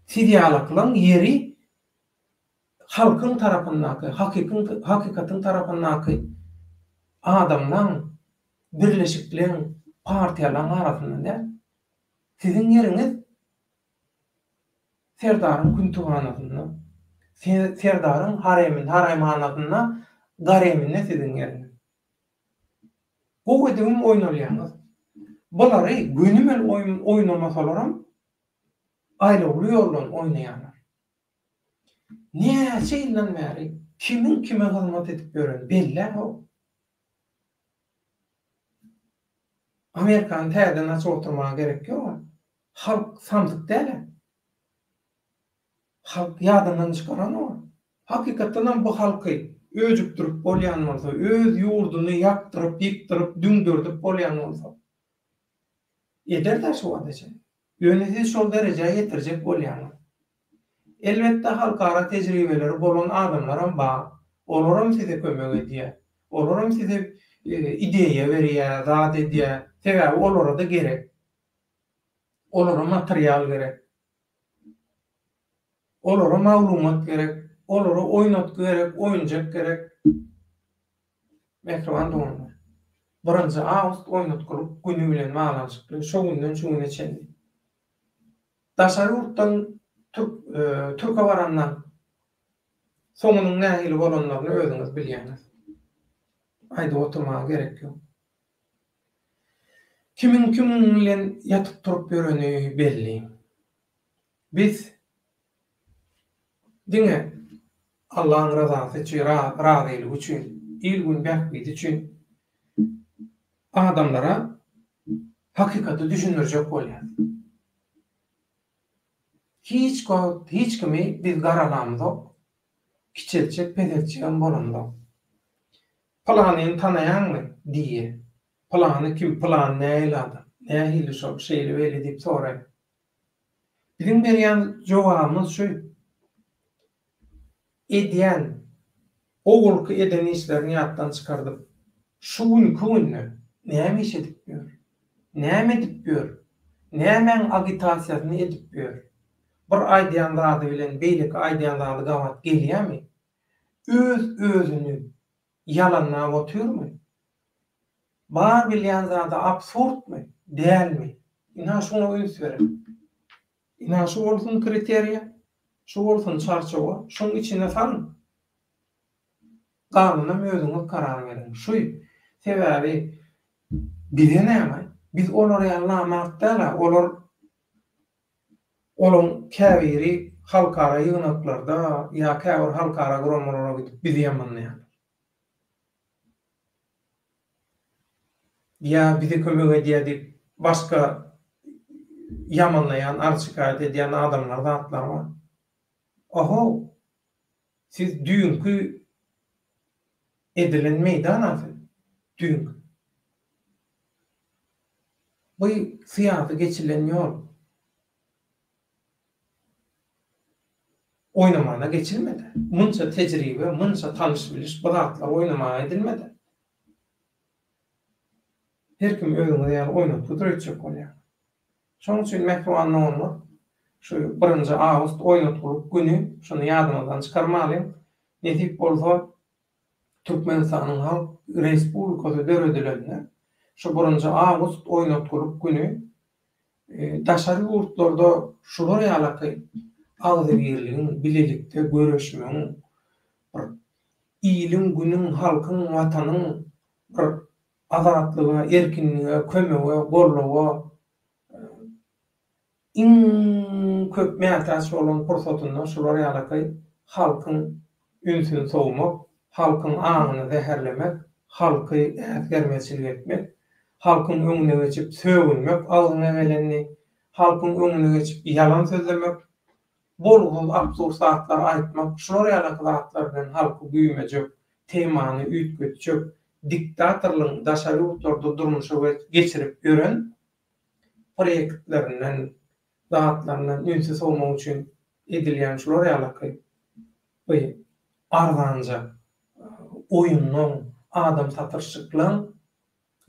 Speaker 1: Siz ýalykylaň ýeri halkyň tarapyndaky, hakykyň hakykatyň tarapyndaky adamlaň, birleşikleň, partiýalaň arasynda däl. Siziň ýeriňiz Serdaryň küntühanasynda, Serdaryň haremin haremhanasynda, gareminde siziň ýeriňiz. Gowy edibem oýnalýaňyz. Bulary gönümel oýnamasalaram aýlawly ýoldan oýnaýarlar. Näçe ýyldan bäri kimiň kime hyzmat edip ýöreni belli-ä-how. Amerikany täzeden açyp oturmaga gerek ýog-a. Halk samsyk däl-ä. Halk ýadyndan çykaranok. Hakykatdanam bu halky öjükdirip bolýan bolsa, öz ýurduny ýakdyryp, ýykdyryp, düňderdip bolýan bolsa, eder-dä şu wagta çenli. Ýöne siz şol derejä ýetirjek bolýaňyz. Elbetde halkara tejribeleri bolan adamlaram bar. Olaram size kömek edýär. Olaram size ideýa berýär, zat edýär. Sebäbi olara-da gerek. Olara material gerek. Olara maglumat gerek, olara oýnatgy gerek, oýunjak gerek. Mähriban doganlar, birinji awgust oýnatgylyk güni bilen baglanyşykly şo günden şu güne çenli. Daşary ýurtdan türk türke barandan soňunyň nähili bolanlaryny özüňiz bilýäňiz. Aýdyp oturmaga gerek ýok. Kimiň kimiň bilen ýatyp-turup ýöreni belli. Biz diňe Allaň ryzasy üçin, razylygy üçin, il-gün bähbidi üçin adamlara hakykaty düşündirjek bolýas. Hiç wagt hiç kimi biz garalamzok, kiçeltjek, peseltjegem bolamzok. Pylanyny tanaýaňmy? diýýä. Pylany kim, pylany nähili adam, nähili şol, şeýle-beýle diýip soraýar. Biziň berýän jogabymyz şu, Edýän, owalky eden işlerini ýatdan çykardyp, şu günki günde näme iş edip ýör? Näme edip ýör? Nämäň agitasiýasyny edip ýör? Bir aýdýan zady bilen beýleki aýdýan zady gabat gelýärmi? Öz-özüni ýalanlap otyrmy? Bar bilýän zady absurdmy, dälmi? Ynha şuňa üns beriň. Ynha şu bolsun kriteriýa, şu bolsun çarçuwa, şuň içine salyň. Galanynam özüňiz karar beriň. Şu sebäbi bize näme? Biz olar ýaly namart däl-ä, olar olaň käbiri halkara ýygnaklarda ýa käbir halkara guramalara gidip bizi ýamanlaýarlar. Ýa bize kömek edýär diýip başga ýamanlaýan, arz-şikaýat edýän adamlar zatlar bar. Ohow! Siz düýnki edilen meýdan-a siz. Düýnki. Bu syýasy geçilen ýol. Oýnamana geçilmedi. Munça tejribe, munça tanyş-biliş bu zatlar oýnamana edilmedi. Her kim özüňiz ýaly oýnatgy döretjek bolýar. Şonuň üçin mähriban doganlar, şu birinji awgust oýnatgylyk güni şuny ýadyňyzdan çykarmalyň. Nesip bolsa, Türkmenistanyň Halk Respublikasy döredilende, şu birinji awgust oýnatgylyk güni daşary ýurtlarda şular ýalaky agzybirligiň, bilelikde göreşmegiň, bir iliň-günüň, halkyň, Watanyň bir azatlyga, erkinlige, kömege, goldawa iň köp mätäç bolan pursatynda şular ýalaky halkyň ünsüni sowmak, halkyň aňyny zäherlemek, halky äsgermezçilik etmek, halkyň öňüne geçip sögünmek agzyňa gelenini, halkyň öňüne geçip ýalan sözlemek, bolgusyz absurd zatlary aýtmak, şular ýalaky zatlar bilen halky güýmejek, temany üýtgetjek diktatorlygyň daşary ýurtlarda durmuşa geçirip ýören proýektlerinden, zatlaryndan ünsi sowmak üçin edilýän şular ýalaky bu arzanja oýunlaň, adam satyşyklaň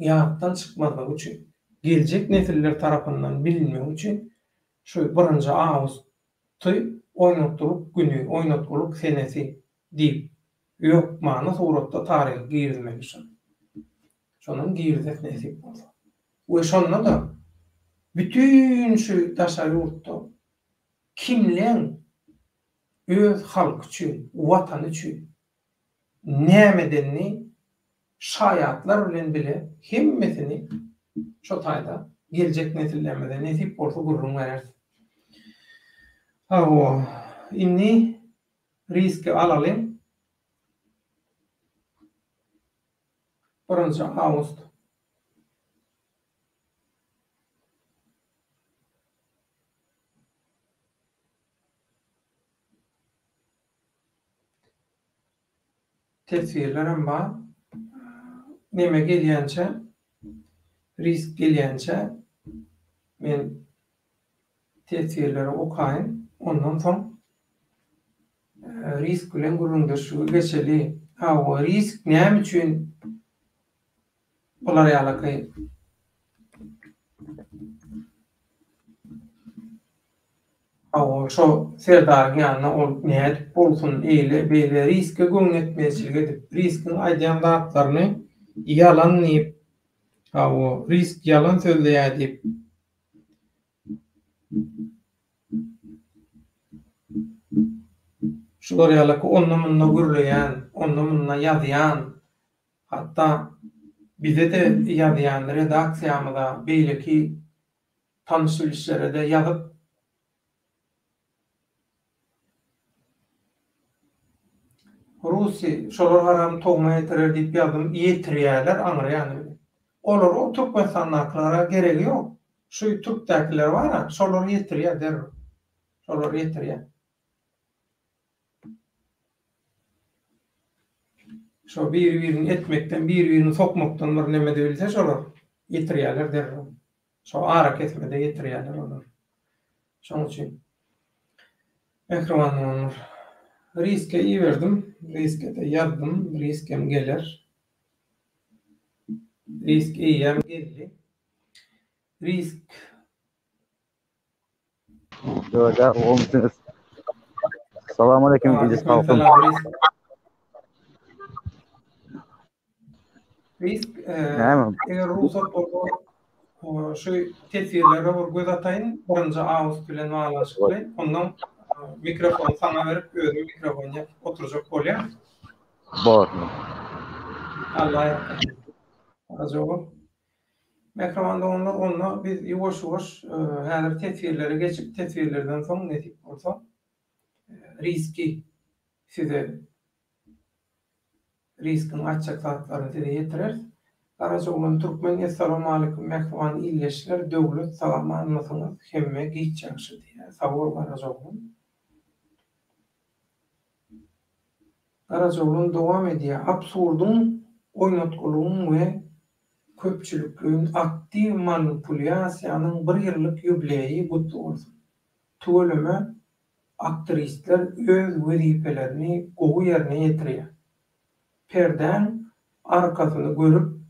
Speaker 1: ýatdan çykmazlygy üçin, geljek nesiller tarapyndan bilinmegi üçin şu birinji awgusty oýnatgylyk güni, oýnatgylyk senesi diýip, hökmany suratda taryha girizmeli şony. Şonam girizes nesip bolsa. We şonda-da bütin şu daşary ýurtda kimleň öz halky üçin, watany üçin näme edenini şaýatlar bilen bile hemmesini şo taýda geljek nesillerimize nesip bolsa gürrüň bereris. Hawa, indi riski alalyň. Birinji awgust. Teswirlerem bar. Neme gelýänçä, risk gelýänçä men teswirleri okaýyn. Ondan soň risk bilen gürrüňdeşlige geçeli. Hawa, risk näme üçin bular ýalaky Hawa, şo Serdaryň ýanyna ol nädip bolsun, eýle, beýle riske göwnüýetmezçilik edip, riskiň aýdýan zatlaryny ýalan diýip, hawa, risk ýalan sözleýär diýip, şular ýalaky onda-munda gürleýän, onda-munda ýazýan, hatda bize-de ýazýan, redaksiýamyza, beýleki tanyş-bilişlere-de ýazyp, Rusy, şolar haram togma ýetirer diýip ýazdym, ýetirýärler aňry ýany bilen. Olar o Türkmenistandakylara geregi ýok. Şu türkdäkiler bar-a, şolar ýetirýär derrew. Şolar ýetirýär. Şo biri-birini etmekden, biri-birini sokmakdan bir neme edebilse şolar ýetirýärler derrew. Şo arakesmede ýetirýärler olar. Şoň üçin mähriban doganlar, riske iberdim, riske-de ýazdym, riskem geler. Risk eýýäm geldi. Risk
Speaker 2: Ýa, gowumysyňyz? Salam aleýkum, eziz halkym.
Speaker 1: Risk, eger rugsat bolsa. şu teswirlere bir göz ataýyn, birinji awgust bilen baglanyşykly. Ondan mikrofony saňa berip, özüm mikrofon ýapyp oturjak bolýan.
Speaker 2: Bor.
Speaker 1: Allah ýarkasyn. Garajaogul. Mähriban doganlar, onda biz ýuwaş-ýuwaş häzir teswirlere geçip, teswirlerden soň nesip bolsa riski size Riskiň aýtjak zatlaryny size ýetireris. Garajaoglan Türkmen Essalawmaleýkum mähriban ildeşler Döwlet sag-amanmysyňyz hemme giç ýagşy diýýär sag bol Garajaoglan. Garajaoglan dowam edýär Absurdyň oýnatgylygyň we köpçülikleýin aktiw manipulýasiýanyň bir ýyllyk ýubleýi gutly bolsun. Tüweleme Aktristler öz wezipelerini gowy ýerine ýetirýär. Perdäň arkasyny görüp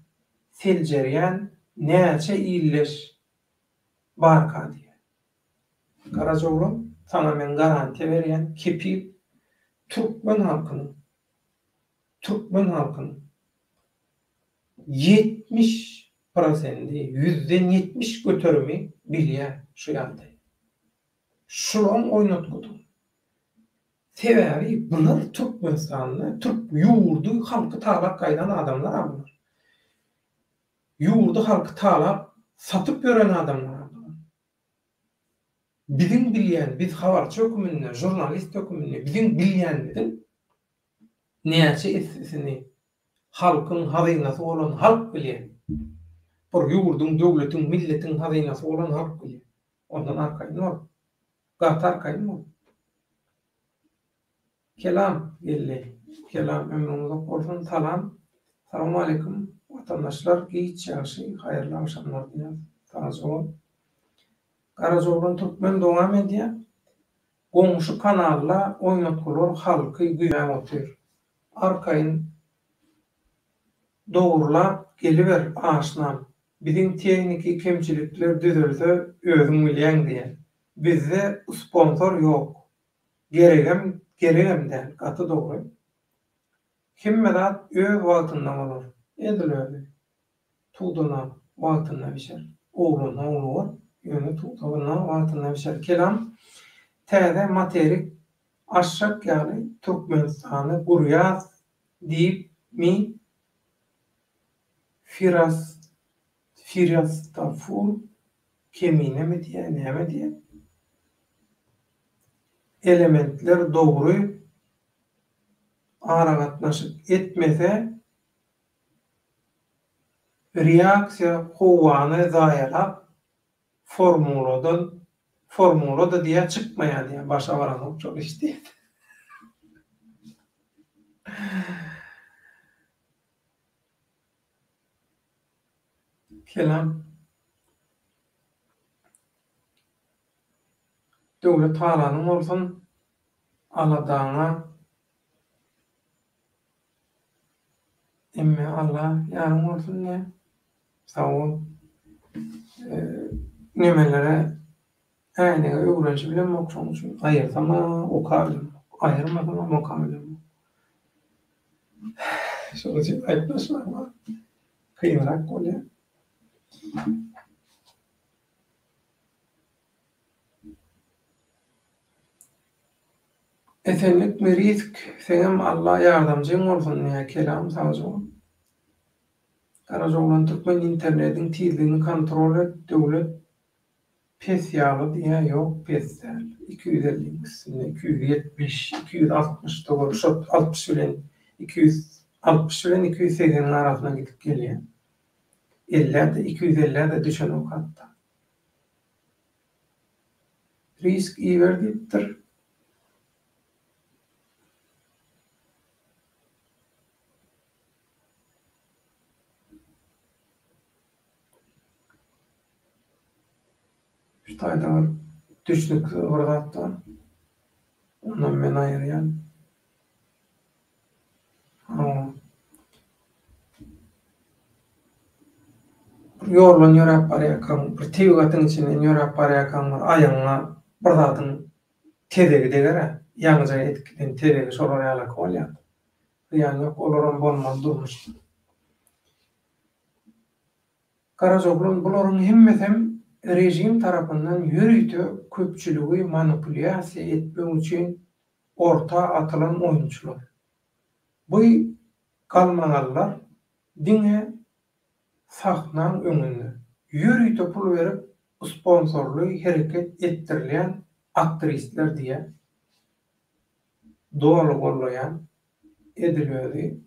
Speaker 1: seljerýän näçe illeş barka diýýär. Garajaoglan saňa men garantiýa berýän kepil türkmen halkynyň türkmen halkynyň 70 prosendi ýüzden 70 göterimi bilýär şu ýagdaýy. Şulaň oýnatgydygy. Sebäbi bular Türkmenistanda türk ýurdy halky talap gaýdan adamlar-a bular. Ýurdy halky talap satyp ýören adamlar-a bular. Biziň bilýän biz habarçy höküminde žurnalist höküminde biziň bilýänimiziň näçe essesini halkyň hazynasy bolan halk bilýär. Bir ýurduň döwletiň milletiň hazynasy bolan halk bilýär. Ondan arkaýyn bol. Gaty arkaýyn bol. Kelam geldi. Kelam ömrüň uzak bolsun. Salam. Salowmaleýkim watandaşlar giç ýagşy haýyrly agşamlar diýýäs. Sagja bol. Garajaoglan Türkmen dowam edýär. Goňşy kanalda oýnatgylar halky güýmäp otyr. Arkaýyn dogrulap geliber aşnam. Biziň tehniki kemçilikler düzelse özüň bilýäň diýen. Bizde sponsor ýok. Geregem geregem däl gaty dogry. Hemme zat öz wagtynda bolar. Edil özi. Tudana wagtynda bişer. Oglan howlugar, ýöne tudana wagtynda bişer. Kelam täze materik aşşak ýaly Türkmenistany gurýas diýip mi Firas Firastafur keminemi diýýär, näme diýýär? Elementler dogry aragatnaşyk etmese reaksiýa howany zaýalap formuladan formula-da diýýär çykmaýar diýýär başa baranok şol iş diýýär. Kelam. Döwlet halanyň bolsun, aladaňa emme Alla ýaryň bolsun diýýän. Sag bol. Nemelere äýnege öwrenişibilemok şoň üçin aýyrsam-a okabilemok, aýyrmasamam okabilemok. Şonuň üçin aýtmaşmaga kynrak bolýar. Esenlikmi risk seňem Alla ýardamjyň bolsun diýýär kelam sagja bol. Garajaoglan türkmen internediň tizligini kontrol et döwlet pes ýaly diýýär ýok pes däl 250-iň üstünde 270 260 töweregi şo 60 bilen 260 bilen 280-iň arasynda gidip gelýär. 50-de 250-de düşenok hatda. Risk iber diýipdir. Şu taýda bir düşnüksiz bir zat bar. Ondan men aýyrýan. Hawa. Bir ýoldan ýöräp barýarkaň, bir tebigatyň içinden ýöräp barýarkaň bir aýagyňa bir zadyň tezegi deger-ä. Ýaňyja edip giden tezegi şolar ýalaky bolýar. Zyýany ýok, olaram bolmaly durmuşda. Garajaoglan bularyň hemmesem režim tarapyndan ýörite köpçüligi manipulýasiýa etmek üçin orta atylan oýunçylar. Bu galmagallar diňe sahnaň öňünde, ýörite pul berip sponsorly hereket etdirilýän aktristler diýä doly gollaýan edil özi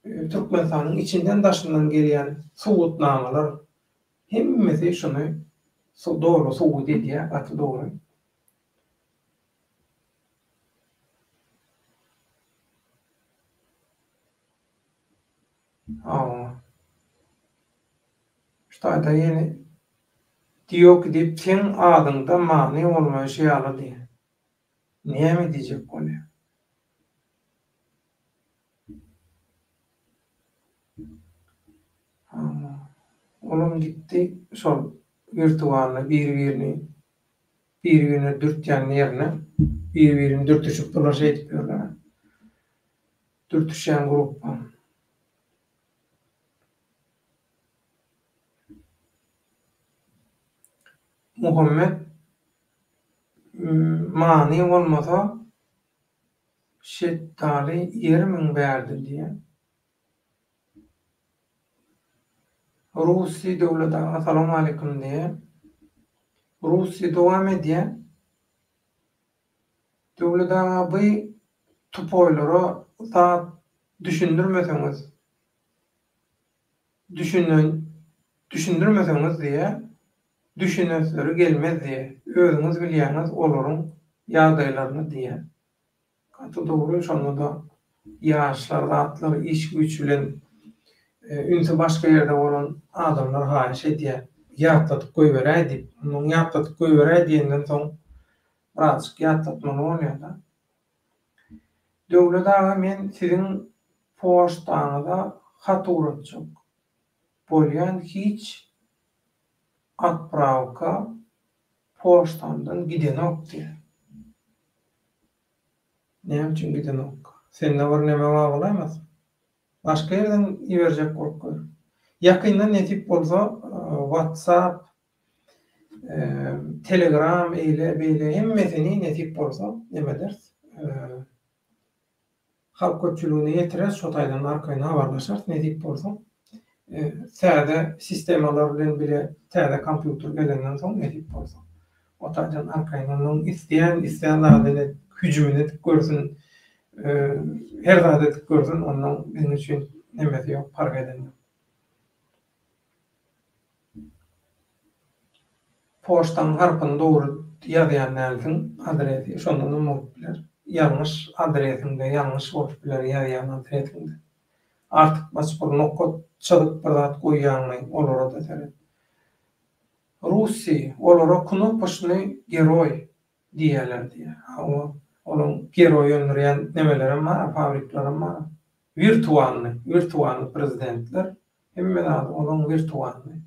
Speaker 1: Türkmenistanyň içinden daşyndan gelýän subutnamalar hemmesi şuny doly subut edýär gaty dogry. Hawa. Şu taýda ýene Diýoki diýip seň adyňda many bolmaýşy ýaly diýýär. Näme diýjek bolýar? Hawa. Olam gitdi şol wirtualny biri-birini biri-birine dürtýän ýerine biri-birini dürtüşip bular şeýdip ýörler. Dürtüşýän grupba. Muhammet many bolmasa şetdaly ýermiň bärde diýýär. Russi Döwlet aga salowmaleýkim diýýär. Russi dowam edýär. Döwlet aga by tupoýlara zat düşündirmeseňiz düşünen düşündirmeseňiz diýä düşünesleri gelmez diýä özüňiz bilýäňiz olaryň ýagdaýlaryny diýä gaty dogry şonda-da ýaşlar zatlar iş güýç bilen ünsi başga ýerde bolan adamlar haýyş edýä ýatladyp goýberäý diýip onnoň ýatladyp goýberäý diýenden soň Birazjyk ýatlatmaly bolýada. Döwlet aga men siziň poçtaňyza hat ugratjak bolýan hiç otprawka poçtamdan gidenok diýýär. Näme üçin gidenok? Sende bir neme bar bolaýmasyn? Başga ýerden iberjek bolup gör. Ýakynda nesip bolsa WhatsApp Telegram eýle beýle hemmesini nesip bolsa neme ederis. Halk köpçüligine ýetireris şo taýdan arkaýyn habarlaşarys nesip bolsa. Täze sistemalar bilen bile täze kompýuter gelenden soň nesip bolsa. O taýdan arkaýyn onuň isleýän islän zadyny hüjümini edip görsün. Her zat edip görsün ondan biziň üçin nemesi ýok parh edeni ýok. Poçtaň harpyny dogry ýazýan dälsiň, adresi, şondanam bolup biler. Ýalňyş adresiňde ýalňyş bolup biler ýazýan adresiňde. Artykmaç bir nokat, çyzyk bir zat goýýaňmy, olara-da seret. Russi, olara knopoçnyý geroý diýýärler diýýär. Hawa, olaň geroý öndürýän nemelerem bar-a, fabriklerem bar-a. Wirtualnyý, wirtualnyý prezidentler Hemme zady olaň wirtualny,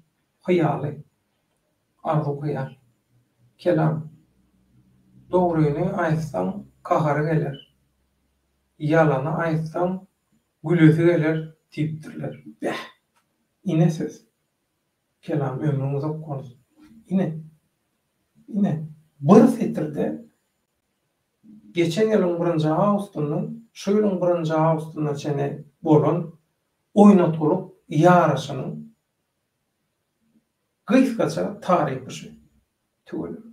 Speaker 1: hyýaly, arzuw-hyýal. Kelam. Dogryny aýtsaň gahary geler, ýalany aýtsaň gülesi geler diýipdirler. Beh! Ine söz. Kelam ömrüň uzak bolsun. Ine. Ine. Bir setirde geçen ýylyň birinji awgustyndan şu ýylyň birinji awgustyna çenli bolan Oýnatgylyk ýaryşynyň gysgaça tarypy şu. Tüweleme.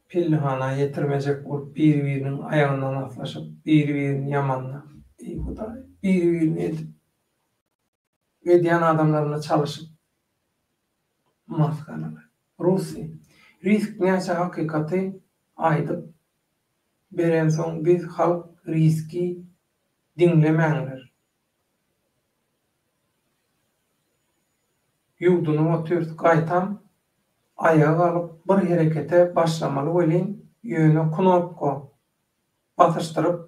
Speaker 1: Pellehana ýetirmejek bolup biri-biriniň aýagyndan aslyşyp, biri-birini ýamanlap, eý Hudaý, biri-birini edip, edýän adamlaryna çalyşyp masgaralar. Rusy. Risk näçe hakykaty aýdyp berensoň biz halk riski diňlemäňler. Ýuwdunyp otyrys gaýtam aýaga galyp bir herekete başlamaly welin ýöne knopka basyşdyryp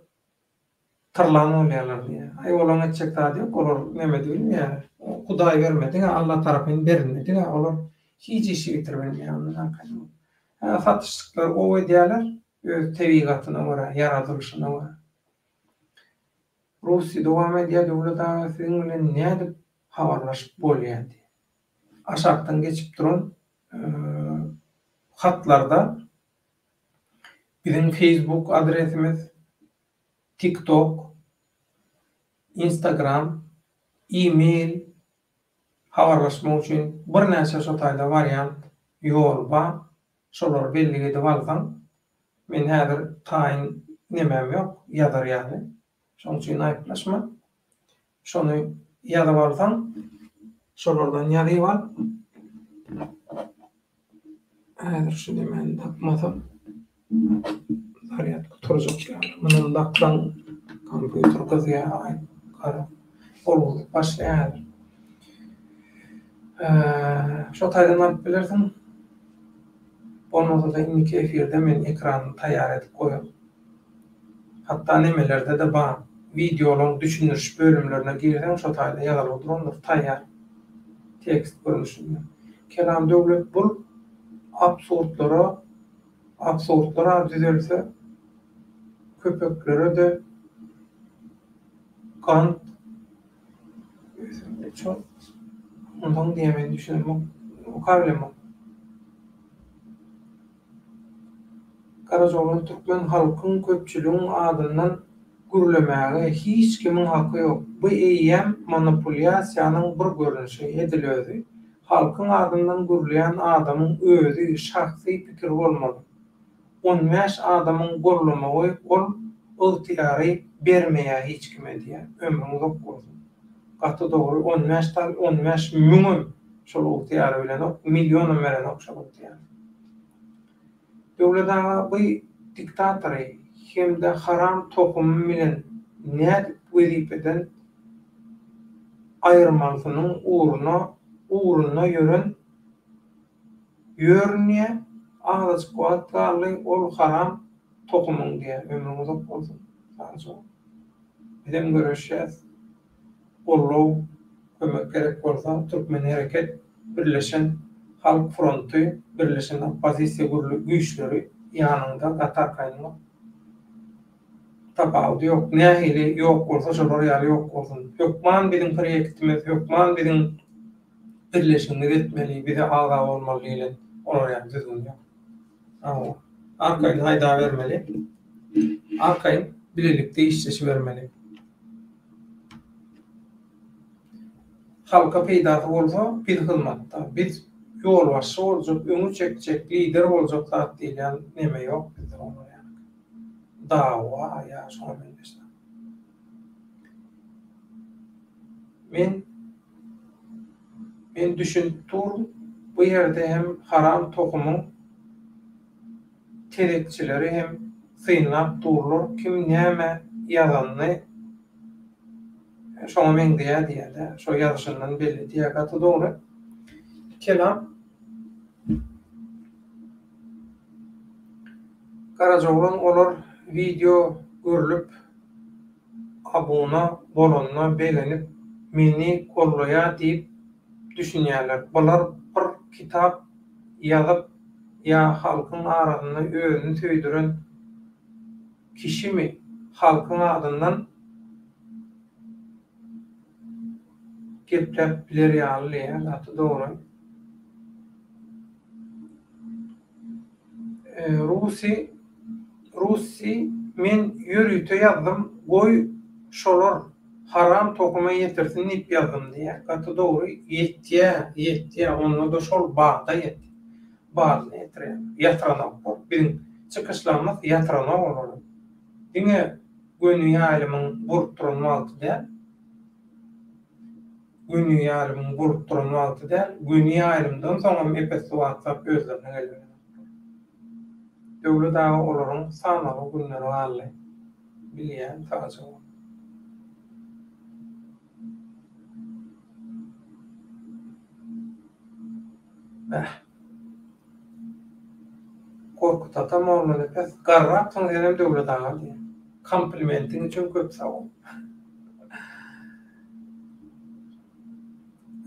Speaker 1: tyrlan bolýarlar diýýär. Aý olaň etjek zady ýok olar neme edip bilmeýärler. Hudaý bermedigä Alla tarapyn berilmedigä olar hiç işi bitirip bilmeýär ondan arkaýyn bol. Hä satyşyklary gowy edýärler öz tebigatyna görä ýaradylyşyna görä. Rusy dowam edýär Döwlet aga siziň bilen nädip habarlaşyp bolýa diýýär. Aşakdan geçip duran hatlarda biziň Facebook adresimiz, TikTok, Instagram, e-mail habarlaşmak üçin birnäçe şo taýda wariant ýol bar. Şolary bellik edip alsaň, men häzir taýyn nemäm ýok ýazar ýaly. Şoň üçin aýyplaşma. Şony ýazyp alsaň, şolardan ýazyp al. Häzir şu nemäni dakmasam zarýad gutarjak ýaly. Munam daksaň kompýuter gyzýar, aý gara. Bolgusyz başlaýar häzir. Şo taýdan alyp bilersiň. Bolmasa-da indiki efirde men ekranyny taýýar edip goýaryn. Hatda nemelerde-de bar. Wideolaň düşündiriş bölümlerine girseň şo taýda ýazylgy durandyr, taýýar. Tekst görnüşinde. Kelam Döwlet bul absurdlara absurdlar-a düzelse köpeklere-de gant Onsoň diýýär men düşünemok, okabilemok. Garajaoglan türkmen halkyň köpçüligiň adyndan gürlemäge hiç kimiň haky ýok. Bu eýýäm manipulýasiýanyň bir görnüşi, edil özi. Halkyň adyndan gürleýän adamyň özi şahsy pikiri bolmaly. 15 adamyň gollamagy ol ygtyýary bermeýär hiç kime diýýär. Ömrüň uzak bolsun. Gaty dogry 15 dal 15 müňem şol ygtyýary bilenok, millionam berenok şol ygtyýary. Döwlet aga bu diktatory hemde haram tohumy bilen nädip wezipeden aýyrmalysynyň ugruna ugrunda ýören ýörün diýä azajyk wagt galdy ol haram tohumyň diýä ömrüň uzak bolsun sagja bol bizem göreşýäs goldaw kömek gerek bolsa türkmen hereket birleşen halk fronty birleşen oppozisiýa güýçleri ýanyňda gaty arkaýyn bol tapawudy ýok nähili ýok bolsa şolar ýaly ýok bolsun hökman biziň proýektimiz hökman biziň birleşigimiz etmeli bize agza bolmaly diýlen olar ýaly düzgün ýok hawa arkaýyn haýdabermeli arkaýyn bilelikde işleşibermeli. Halka peýdasy bolsa biz hyzmatda. Biz ýolbaşçy boljak, öňi çekjek, lider boljak zat diýilýän neme ýok bizde olar ýaly. Dawa ýa şoňa meňzeş zat. Men men düşünip durun bu ýerde hem haram tohumyň tezekçileri hem synlap durlar kim näme ýazanyny Şoňa meňzeýär diýýär-dä. Şo ýazyşyndan belli diýýär. Gaty dogry. Kelam Garajaoglan olar wideo görlüp abuna bolanyna begenip meni gollaýa diýip düşünýärler. Bular bir kitap ýazyp ýa halkyň arasynda özüni söýdüren Kişimi halkyň adyndan gepläp biler ýaly diýýär, gaty dogry. Rusi Russi men ýörite ýazdym goý şolar haram tohuma ýetirsin diýip ýazdym diýýär, gaty dogry ýetýär ýetýär onda-da şol bada ýetýär. Badyny ýetirýär. Ýatyranoklar. Biziň çykyşlarymyz ýatyranok olary. Diňe göni ýaýlymyň bolup duran wagty däl. Göni ýaýlymyň bolup duran wagty däl, göni ýaýlymdan soňam ep-esli wagtlap özlerine geliberenoklar. Döwlet aga olaryň sanalgy günleri galdy. Bilýän, sagja bol. Bäh. Gorkut ata Mollanepes garrapsyň senem Döwlet aga diýýär. Komplimentiň üçin köp sag bol.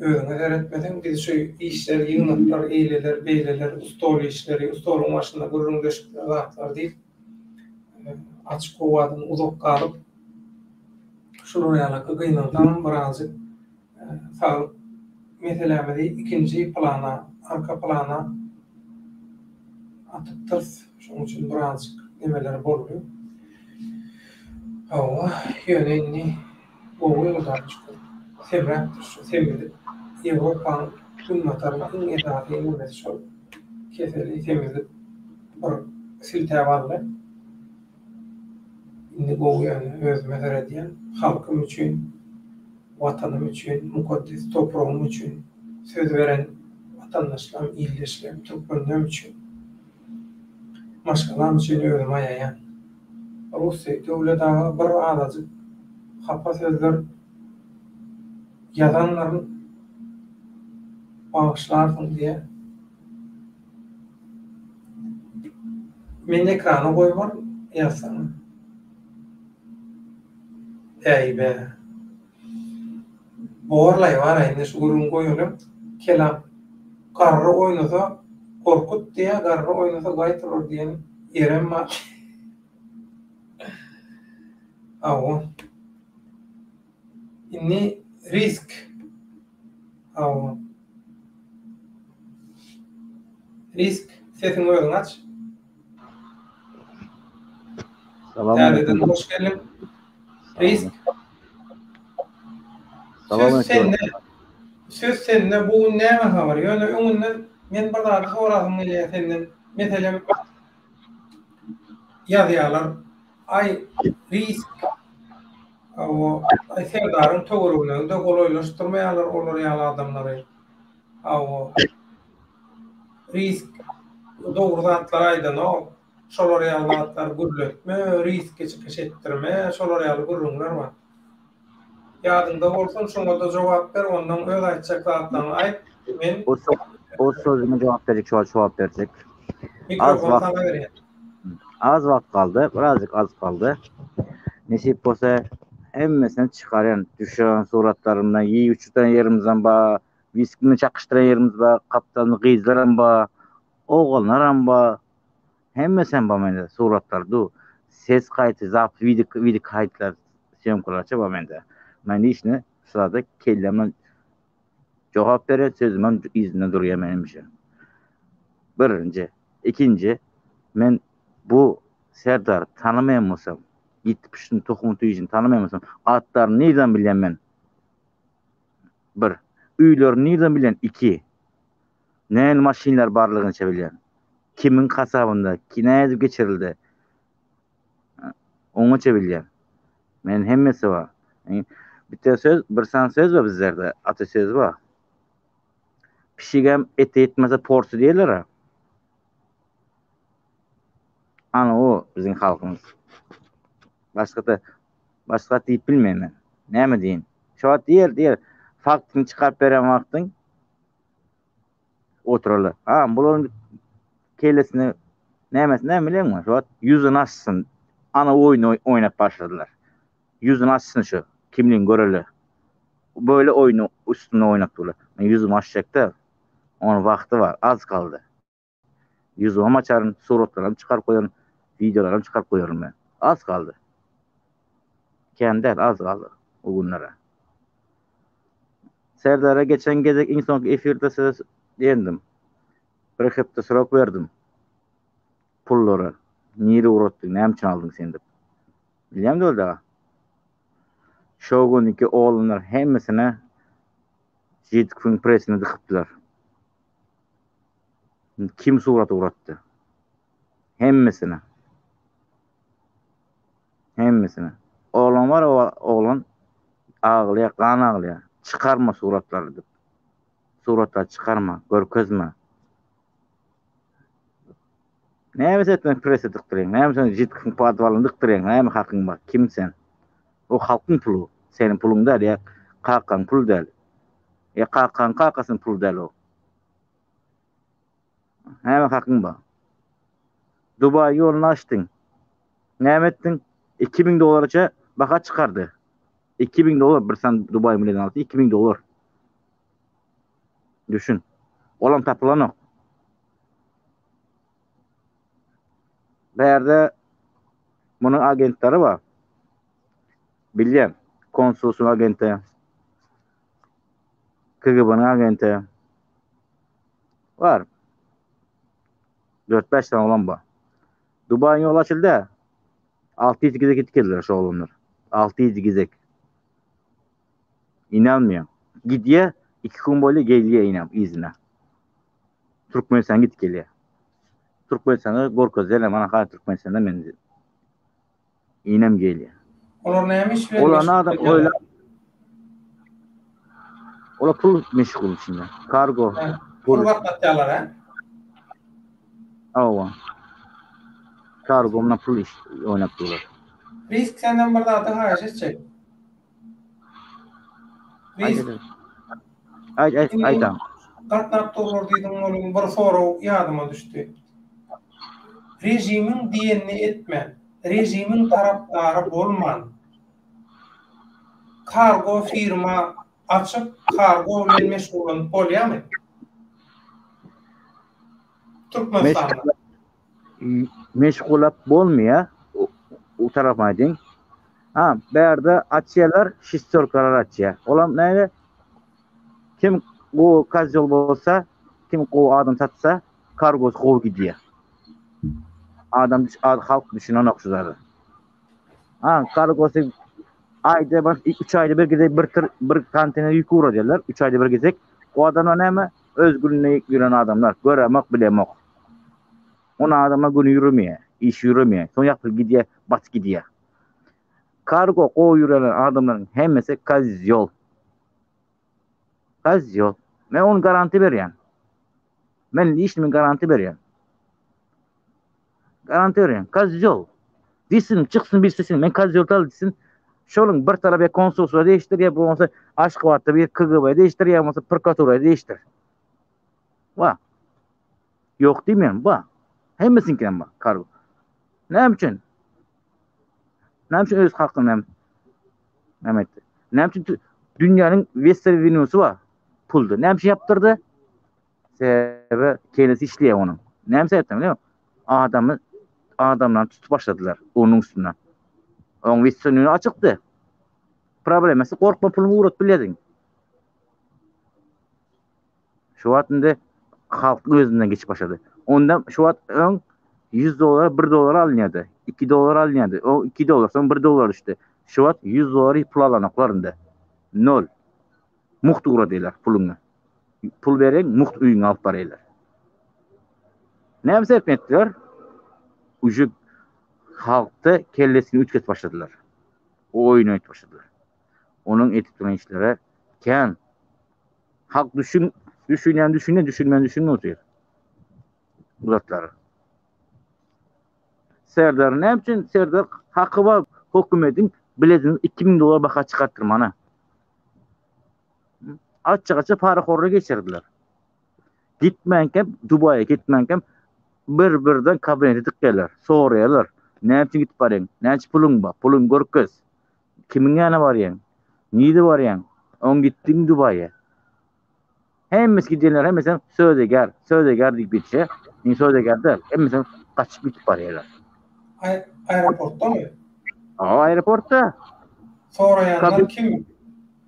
Speaker 1: Özüňe seretmeseň biz şu işler, ýygnaklar, eýleler, beýleler, stol işleri, stoluň başynda gürrüňdeşlikler zatlar diýip açyk howadan uzak galyp. Şular ýalyky gynansam birazjyk saglyk meselämizi ikinji plana, arka plana atypdyrys. Şonuň üçin birazjyk nemeler boldy. Hawa, ýöne indi gowy Hudaýa şükür. Semräpdir şu semizlik. Ýewropanyň, Günbataryň iň esasy nemesi şol keseli semizlik bir siltäp aldy. Indi gowy ýöne özüme seredýän, halkym üçin, Watanym üçin, mukaddes topragym üçin söz beren watandaşlarym, ildeşlerim, türkmenlerim üçin, maşgalam üçin özümi aýaýan. Rusy, Döwlet aga bir azajyk hapa sözler ýazandyryn, bagyşlarsyň diýýär. Men ekrana goýmaryn ýazsaňa. Äý-bä. Borlaý bar-a indi şu gürrüňi goýalyň. Kelam garry oýnasa Gorkut diýýä, garry oýnasa gaý turar diýen ýerem bar. Hawa. Indi risk. Hawa. Risk, sesiňi özüň aç.
Speaker 2: Salam
Speaker 1: Täzeden hoş geldiň. Risk. Söz sende. Söz sende. Bu gün näme habar? Ýöne öňünden men bir zady sorasym gelýär senden. Meselem ýazýarlar. Aý, risk. Hawa, aý Serdaryň töweregine-de golaýlaşdyrmaýarlar olar ýaly adamlary. Hawa. Risk dogry zatlary aýdanok. Şolar ýaly zatlary gürletme, riske çykyş etdirme, şolar ýaly gürrüňler bar. Ýadyňda bolsun, şoňa-da jogap ber, ondan öz aýtjak zatlaryňy aýt. Men
Speaker 2: O o sözüme jogap berjek, şu wagt jogap berjek. Az
Speaker 1: mikrofony
Speaker 2: wagt
Speaker 1: saňa berýän.
Speaker 2: az wagt galdy, birazjyk az galdy. Nesip bolsa hemmesini çykarýan, düşüren suratlarymdan, iýip içen ýerimizem bar, wiski bilen çakyşdyran ýerimiz bar, gapdalynda gyzlaram bar, oglanlaram bar. Hemmesem bar mende suratlar du. Ses gaýty, zap, video, video kaýtlar, syýomkalarça bar mende. Men işine sırada kellemden jogap berýän, sözümem yzynda durýar men hemişe. Birinji. Ikinji, men bu Serdary tanamaýan bolsam, ýiti pişini, tohum tüýjüni tanamaýan bolsam, atlaryny nirden bilýän men? Bir. Öýlerini nirden bilýän? Iki. Nähili maşynlar barlygyny bilýän. Kimiň hasabynda, nädip geçirildi. Oňaça bilýän. Men hemmesi bar. Bitte söz, bir san söz bar bizlerde, ata söz bar. Pişigem ete ýetmese porsy diýerler. Ana o biziň halkymyz. Başga-da başga diýip bilmeýän men. Näme diýin? Şu wagt diýer, diýer. Faktyny çykaryp beren wagtyň Oturaly. Ha, bularyň kellesine nämesi näme bilýäňmi? Şu wagt ýüzüni açsyn. Ana oýny oýnap başladylar. Ýüzüni açsyn şu. Kimligini göreli. Böyle oýny üstünde oýnap durlar. Men ýüzümi açjakda. Onuň wagty bar, az galdy. Ýüzümem açaryn, suratlaram çykaryp goýaryn, wideolaram çykaryp goýaryn men. Az galdy. Kän däl, az galdy o günlere. Serdara geçen gezek iň soňky efirde size diýendim. Bir hepde srok berdim. Pullary nirä ugratdyň, näme üçin aldyň sen diýip. Bilýäňmi Döwlet aga? Şo günki oglanlar hemmesine Žitkowyň presine dykypdylar. Kim surat ugratdy? Hemmesine. Hemmesine. Oglan bar, oglan aglaýar, gan aglaýar. Çykarma suratlary diýip. Suratlary çykarma, görkezme. Näme sen prese dykdyrýaň? Näme sen Žitkowyň podwalyny dykdyrýaň? Näme hakyň bar? Kim sen? O halkyň puly. Seniň puluň däl, ýa kakaň puly däl. Ýa kakaň kakasynyň puly däl o. Näme hakyň bar? Dubaý ýoluny açdyň. Näme etdiň? 2000 dollarça baha çykardy. 2000 dollar bir san Dubaý bilen aldy 2000 dollar. Düşün. Olam tapylanok. Bärde munuň agentleri bar. Bilýän. Konsulsyň agenti. KGB-niň agenti. Bar. 4-5 sany oglan bar. Dubaýyň ýoly açyldy. 600 gezek gitip geldiler şu oglanlar. 600 gezek. Inanmaýaň. Gidýär, 2 gün bolýar, gelýär ýene yzyna. Türkmenistana gidip gelýär. Türkmenistana görkezýärler, mana ha Türkmenistanda men diýip. Inem gelýär.
Speaker 1: Olar näme iş bilen
Speaker 2: Olar adam oýla Olar pul meşgul içinde. Kargo.
Speaker 1: Pul gatnatýarlar, ha?
Speaker 2: Hawa. Kargo bilen pul iş oýnap durlar.
Speaker 1: Risk senden bir zady haýyş etjek.
Speaker 2: Risk. Aýt, aýt, aýt.
Speaker 1: Gatnap durlar diýdiň, onuň bir sorag ýadyma düşdi. Režimiň diýenini etmän, režimiň tarapdary bolman, kargo firma açyp, kargo bilen meşgullanyp bolýarmy? Türkmenistanda.
Speaker 2: Meşgulap bolmaýar. O tarapyny aýdyň. Ha, bärde açýarlar, şestörkalar açýar. Olam näme? Kim gowy kozýol bolsa, kim gowy adam satsa, kargosy gowy gidýär. Adam halk düşünenok şu zada. Ha, kargosy aýda bir, 3 aýda bir gezek bir tır, bir konteýner ýük ugradýarlar, 3 aýda bir gezek. O adamlar näme? Öz gününe ýören adamlar. Göremok, bilemok. On adama güni ýüremeýär, işi ýüremeýär. Soň ýapyl gidýär, batyp gidýär. Kargo gowy ýüren adamlaryň hemmesi kozýol. Kozýol. Men ony garanti berýän. Men lişni garanti berýän. Garanti berýän. Kozýol. Diýsin, çyksyn bir sesin, men kozýol dal diýsin. Şonuň bir tarapy konsulstwa değiştir, ýa bolmasa Aşgabatda bir KGB değiştir, ýa bolmasa prokuratura değiştir. Wa. Ýok diýmeýän, ba. Hemmesiniňki hem bar, kargo. Näme üçin? Näme üçin öz halkyny hem näme etdi? Näme üçin dünýäniň Western Union'sy bar pulda? Näme üçin ýapdyrdy? Sebäbi kellesi işleýär onuň. Näme sebäpden bilýärmi? Adamy adamlary tutup başladylar onuň üstünden. Oň Western Union açykdy. Problemasy gorkma puluňy ugradyp bilýärdiň. Şu wagt indi halk özünden geçip başlady. Onda şu wagt öň 100 dolara 1 dolar alynýardy. 2 dolar alynýardy. O 2 dolar soň 1 dolar düşdi. Şu wagt 100 dolary pul alanoklar indi. Nol. Mugt ugradýarlar puluňy. Pul bereň, mugt öýüňe alyp barýarlar. Näme sebäpden etdiler? Uje halkda kellesini üýtgetip başladylar. O oýun oýnap başladylar. Onuň edip duran işleri kän. Halk düşün, düşünýän düşünýär, düşünmeýän düşünmän otyr. Bu zatlara. Serdar näme üçin Serdar haky bar hökümetiň biletini 2000 dollar baha çykartdyrmana. Açyk-açyk parahorra geçirdiler. Gitmänkäm Dubaýa gitmänkäm bir-birden kabinete dykýarlar, soraýarlar. Näme üçin gidip barýaň? Näçe puluň bar? Puluňy görkez. Kimiň ýanyna barýaň? Nirde barýaň? Oň gitdiň Dubaýa. Hemmesi gidýänler hemmesi söwdagär, söwdagär diýip geçýär. Men söwdagär däl, hemmesi gaçyp gidip barýarlar.
Speaker 1: Aeroportdamy?
Speaker 2: Hawa, aeroportda.
Speaker 1: Soraýanlar kim?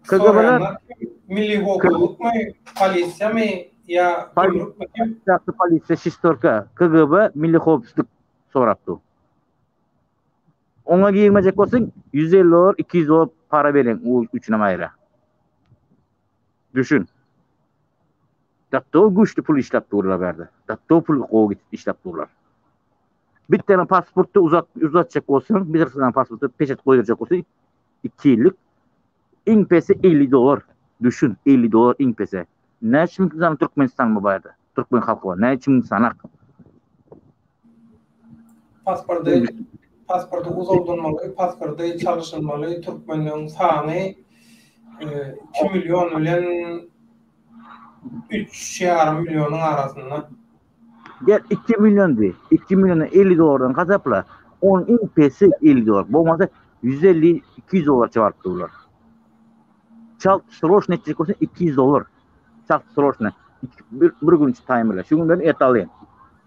Speaker 1: Soraýanlar kim? Milli howpsuzlykmy, polisiýamy ýa gümrükmi
Speaker 2: kim? Polisiýa, şestorka, KGB, milli howpsuzlyk sorap dur. Oňa girmejek bolsaň 150 dolar, 200 dolar para beriň o üçünem aýra. Düşün. Gatto güýçli pul işläp durlar bärde. Gatto pul gowy gitip işläp durlar. Bir tane pasportda uzat uzatjak bolsaň, bir tane pasportda peçet goýdurjak bolsaň 2 ýyllyk iň pesi 50 dolar. Düşün, 50 dolar iň pesi. Näçe müň sany Türkmenistan bu barda? Türkmen halky bar. Näçe müň sanak?
Speaker 1: Pasporty pasporty uzaldylmaly, pasporty çalyşylmaly, türkmenleň sany 2 million bilen 3,5 millionyň arasynda.
Speaker 2: Gel 2 million diý. 2 milliona 50 dollardan hasapla. Onuň iň pesi 50 dollar. Bolmasa 150 200 dollar çykaryp durlar. Çalt sroçny etjek bolsa 200 dollar. Çalt sroçny. Bir, bir gün içi taýyn Şu gün ben et alayım.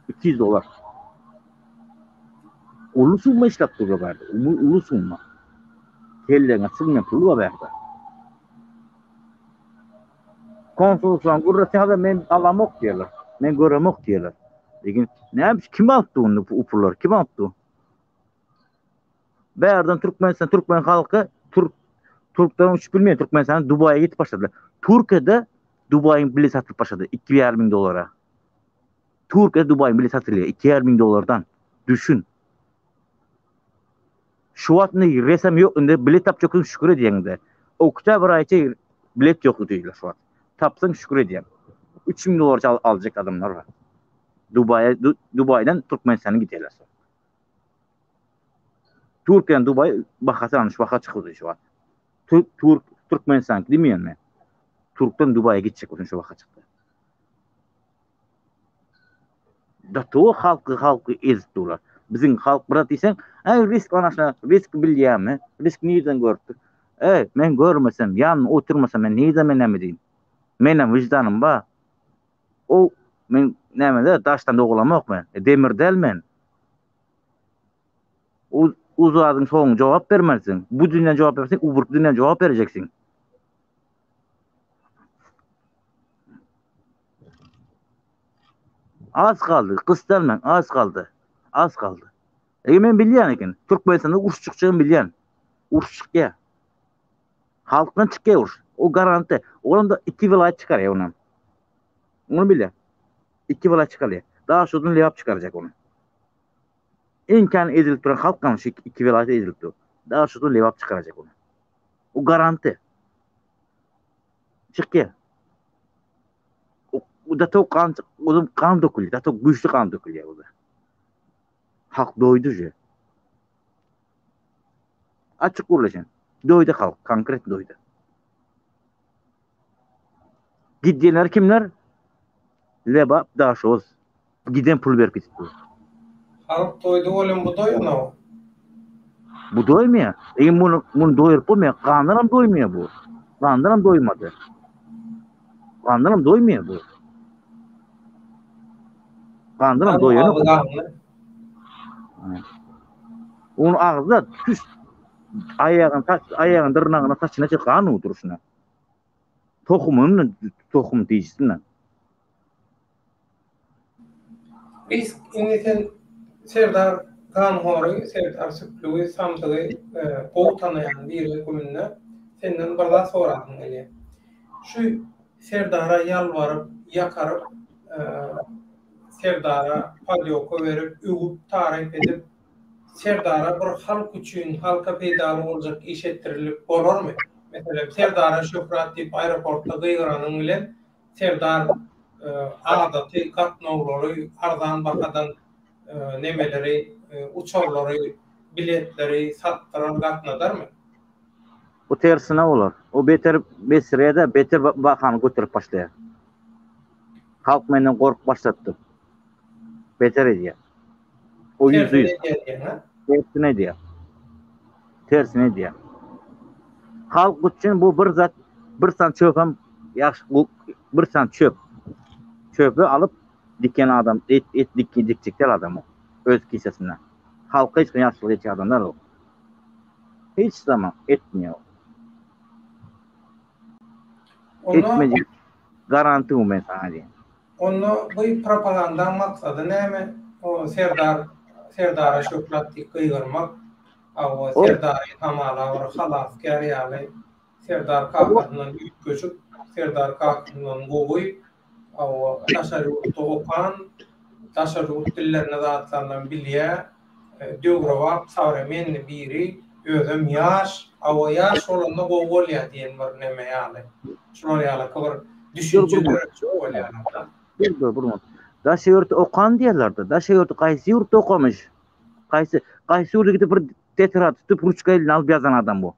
Speaker 2: 200 dolar. Uly summa işläp durlar bärde. Uly, uly summa. Kelleňe sygmaýan pul bar bärde. Konsulsan gürrese men alamok diýerler. Men göremok diýerler. Lekin näme kim alypdy ony bu pullary kim alypdy? Bärden Türkmenistan türkmen halky türk türkden uçup bilmeýär Türkmenistan Dubaýa gitip başladylar. Türkiýede Dubaýyň bileti satylyp başlady 2,5 müň dollara. Türkiýede Dubaýyň bileti satylýar 2,5 müň dollardan. Düşün. Şu wagt indi resem ýok indi bilet tapjak bolsaň şükür edýäňde. Oktýabr aýy bilet ýok diýdiler şu wagt. Tapsaň şükür edýäň. 3000 dollar al aljak adamlar bar. Dubaýa Dubaýdan Türkmenistana gidýärler. Türkiýäniň Dubaý bahasy şu baha çykdy şu wagt. Türk Türk Türkmenistan diýmeýän men. Türkden Dubaýa gitjek bolsaň şu baha çykdy. Dato halky halky ezip durlar. Biziň halk biraz diýseň, äý risk anaşna, risk bilýärmi? Risk nirden görüpdir? Äý, men görmesem, ýanynda oturmasam men nirden men näme diýin? Menem wyždanym bar. O men näme-de daşdan dogulamok men. E, demir däl men. O o zadyň soňuny jogap bermelisiň. Bu dünýä jogap berseň, u bir dünýä jogap berjeksiň. Az galdy, gysdanmaň, az galdy. Az galdy. Eger men bilýän eken, Türkmenistanda uruş çykjagyny bilýän. Uruş çykýar. Halkdan çykýar uruş. O garanti. Olam da iki welaýat çykarýar onam. Ony bilýän. Iki welaýat çykarýar. Daşoguzdan Lebap çykarjak ony. Iň kän ezilip duran halk gam şu iki welaýat ezilip dur. Daşoguzdan Lebap çykarjak ony. O garanti. Çykýar. O da tok kan, o kan dökülýär. Da tok güýçli kan dökülýär o da. Halk doýdy je. Açyk gürleşen. Doýdy halk, konkret doýdy. Gidýänler kimler? Lebap, Daşoguz. Giden pul berip gidip dur.
Speaker 1: Halk doýdy welin bu doýanok.
Speaker 2: Bu doýmaýar. Eý muny muny doýuryp bolmaýar. Gandanam doýmaýar bu. Gandanam doýmady. Gandanam doýmaýar bu. Gandanam doýanok. Onuň agzynda tüş aýagyny saç aýagyny dyrnagyna saçyna çenli gan durşuna. Tohumyny tohum diýişsin.
Speaker 1: Risk indi sen Serdar ganhory, Serdar süplügi, samsygy gowy tanaýan biri höküminde senden bir zat sorasym gelýär. Şu Serdara ýalbaryp, ýakaryp, Serdara podýoka berip, öwüp, taryp edip, Serdara bir halk üçin, halka peýdaly boljak iş etdirilip bolarmy? Meselem, Serdara şöhrat diýip aeroportda gygyranyň bilen Serdar adaty gatnawlary arzan bahadan nemeleri, uçarlary, biletleri satdyrar, gatnadarmy?
Speaker 2: Bu tersine bolar. O beter besirýär-de, beter bahany göterip başlaýar. Halk menden gorkup başlady. Beter edýär. O 100. Tersine edýär. Tersine edýär. Halk üçin bu bir zat, bir san çöp hem ýagşy, bu bir san çöp. Çöpi alyp diken adam, et et dikki dikjek däl adam o. Öz kisesine. Halka hiç ýagşylyk etjek adam däl o. Hiç zaman etmeýär. Etmejek garanti men sana diýen.
Speaker 1: Onda bu propagandaň maksady näme? O Serdar Serdara şöhrat diýip gygyrmak, hawa Serdary hamala bir halasgär ýaly, Serdar kakasyndan üýtgeşik, Serdar kakasyndan gowy, hawa daşary ýurtda okan, daşary ýurt dillerini zatlarynam bilýä, döwrebap sowremennyý biri, özem ýaş, hawa ýaş bolanda gowy bolýa diýen bir neme ýaly, şular ýalyky bir düşünje döretjek bolýarlar-da.
Speaker 2: Dur dur bir minut. Daşary ýurtda okan diýerler-de. Daşary ýurtda gaýsy ýurtda okamyş? Gaýsy gaýsy ýurda gidip bir tetrad tutup ruçka eline alyp ýazan adam bu?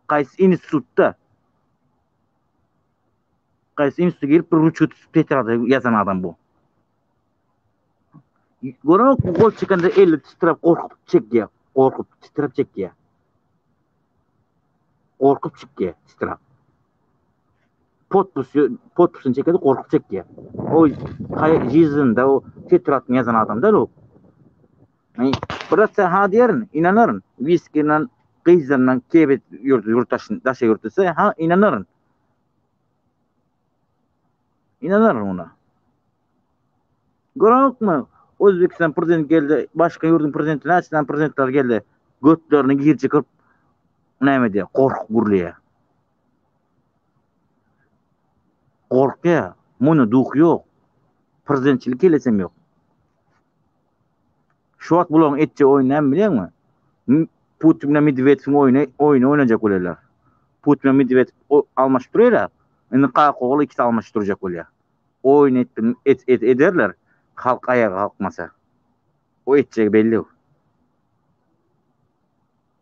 Speaker 2: Gaýsy institutda? Gaýsy instituta girip bir ruçka tutup tetrada ýazan adam bu? Görüň, bu gol çekende eli titrep gorkup çekýär. Gorkup titrep çekýär. Gorkup çekýär, titrep. Podpis podpisini çekedi, gorkup çekýär. O jizinde o tetratny ýazan adam däl o. Biraz sen ha diýerin, inanaryn. Wiskinen. gyzlaryndan kep edip ýördi ýurt daşyny daşa ýurt diýse, ha ynanaryn. Ynanaryn ona. Göreňokmy? Özbekistan prezident geldi, başga ýurduň prezidenti näçe sany prezidentler geldi. Götlerini girjek kylyp näme edýär? Gorkup gürleýär. Gorkýar. Munda duh ýok. Prezidentçilik kelesem ýok. Şu wagt bularyň etjek oýny näme bilýäňmi? Putin bilen Medwedewiň oýny oýny oýnajak bolýarlar. Putin bilen Medwedew almaşyp durýarlar. Indi kaka ogul ikisi almaşyp durjak bolýar. Oýun et, et, et ederler. Halk aýaga galkmasa. O etjegi belli.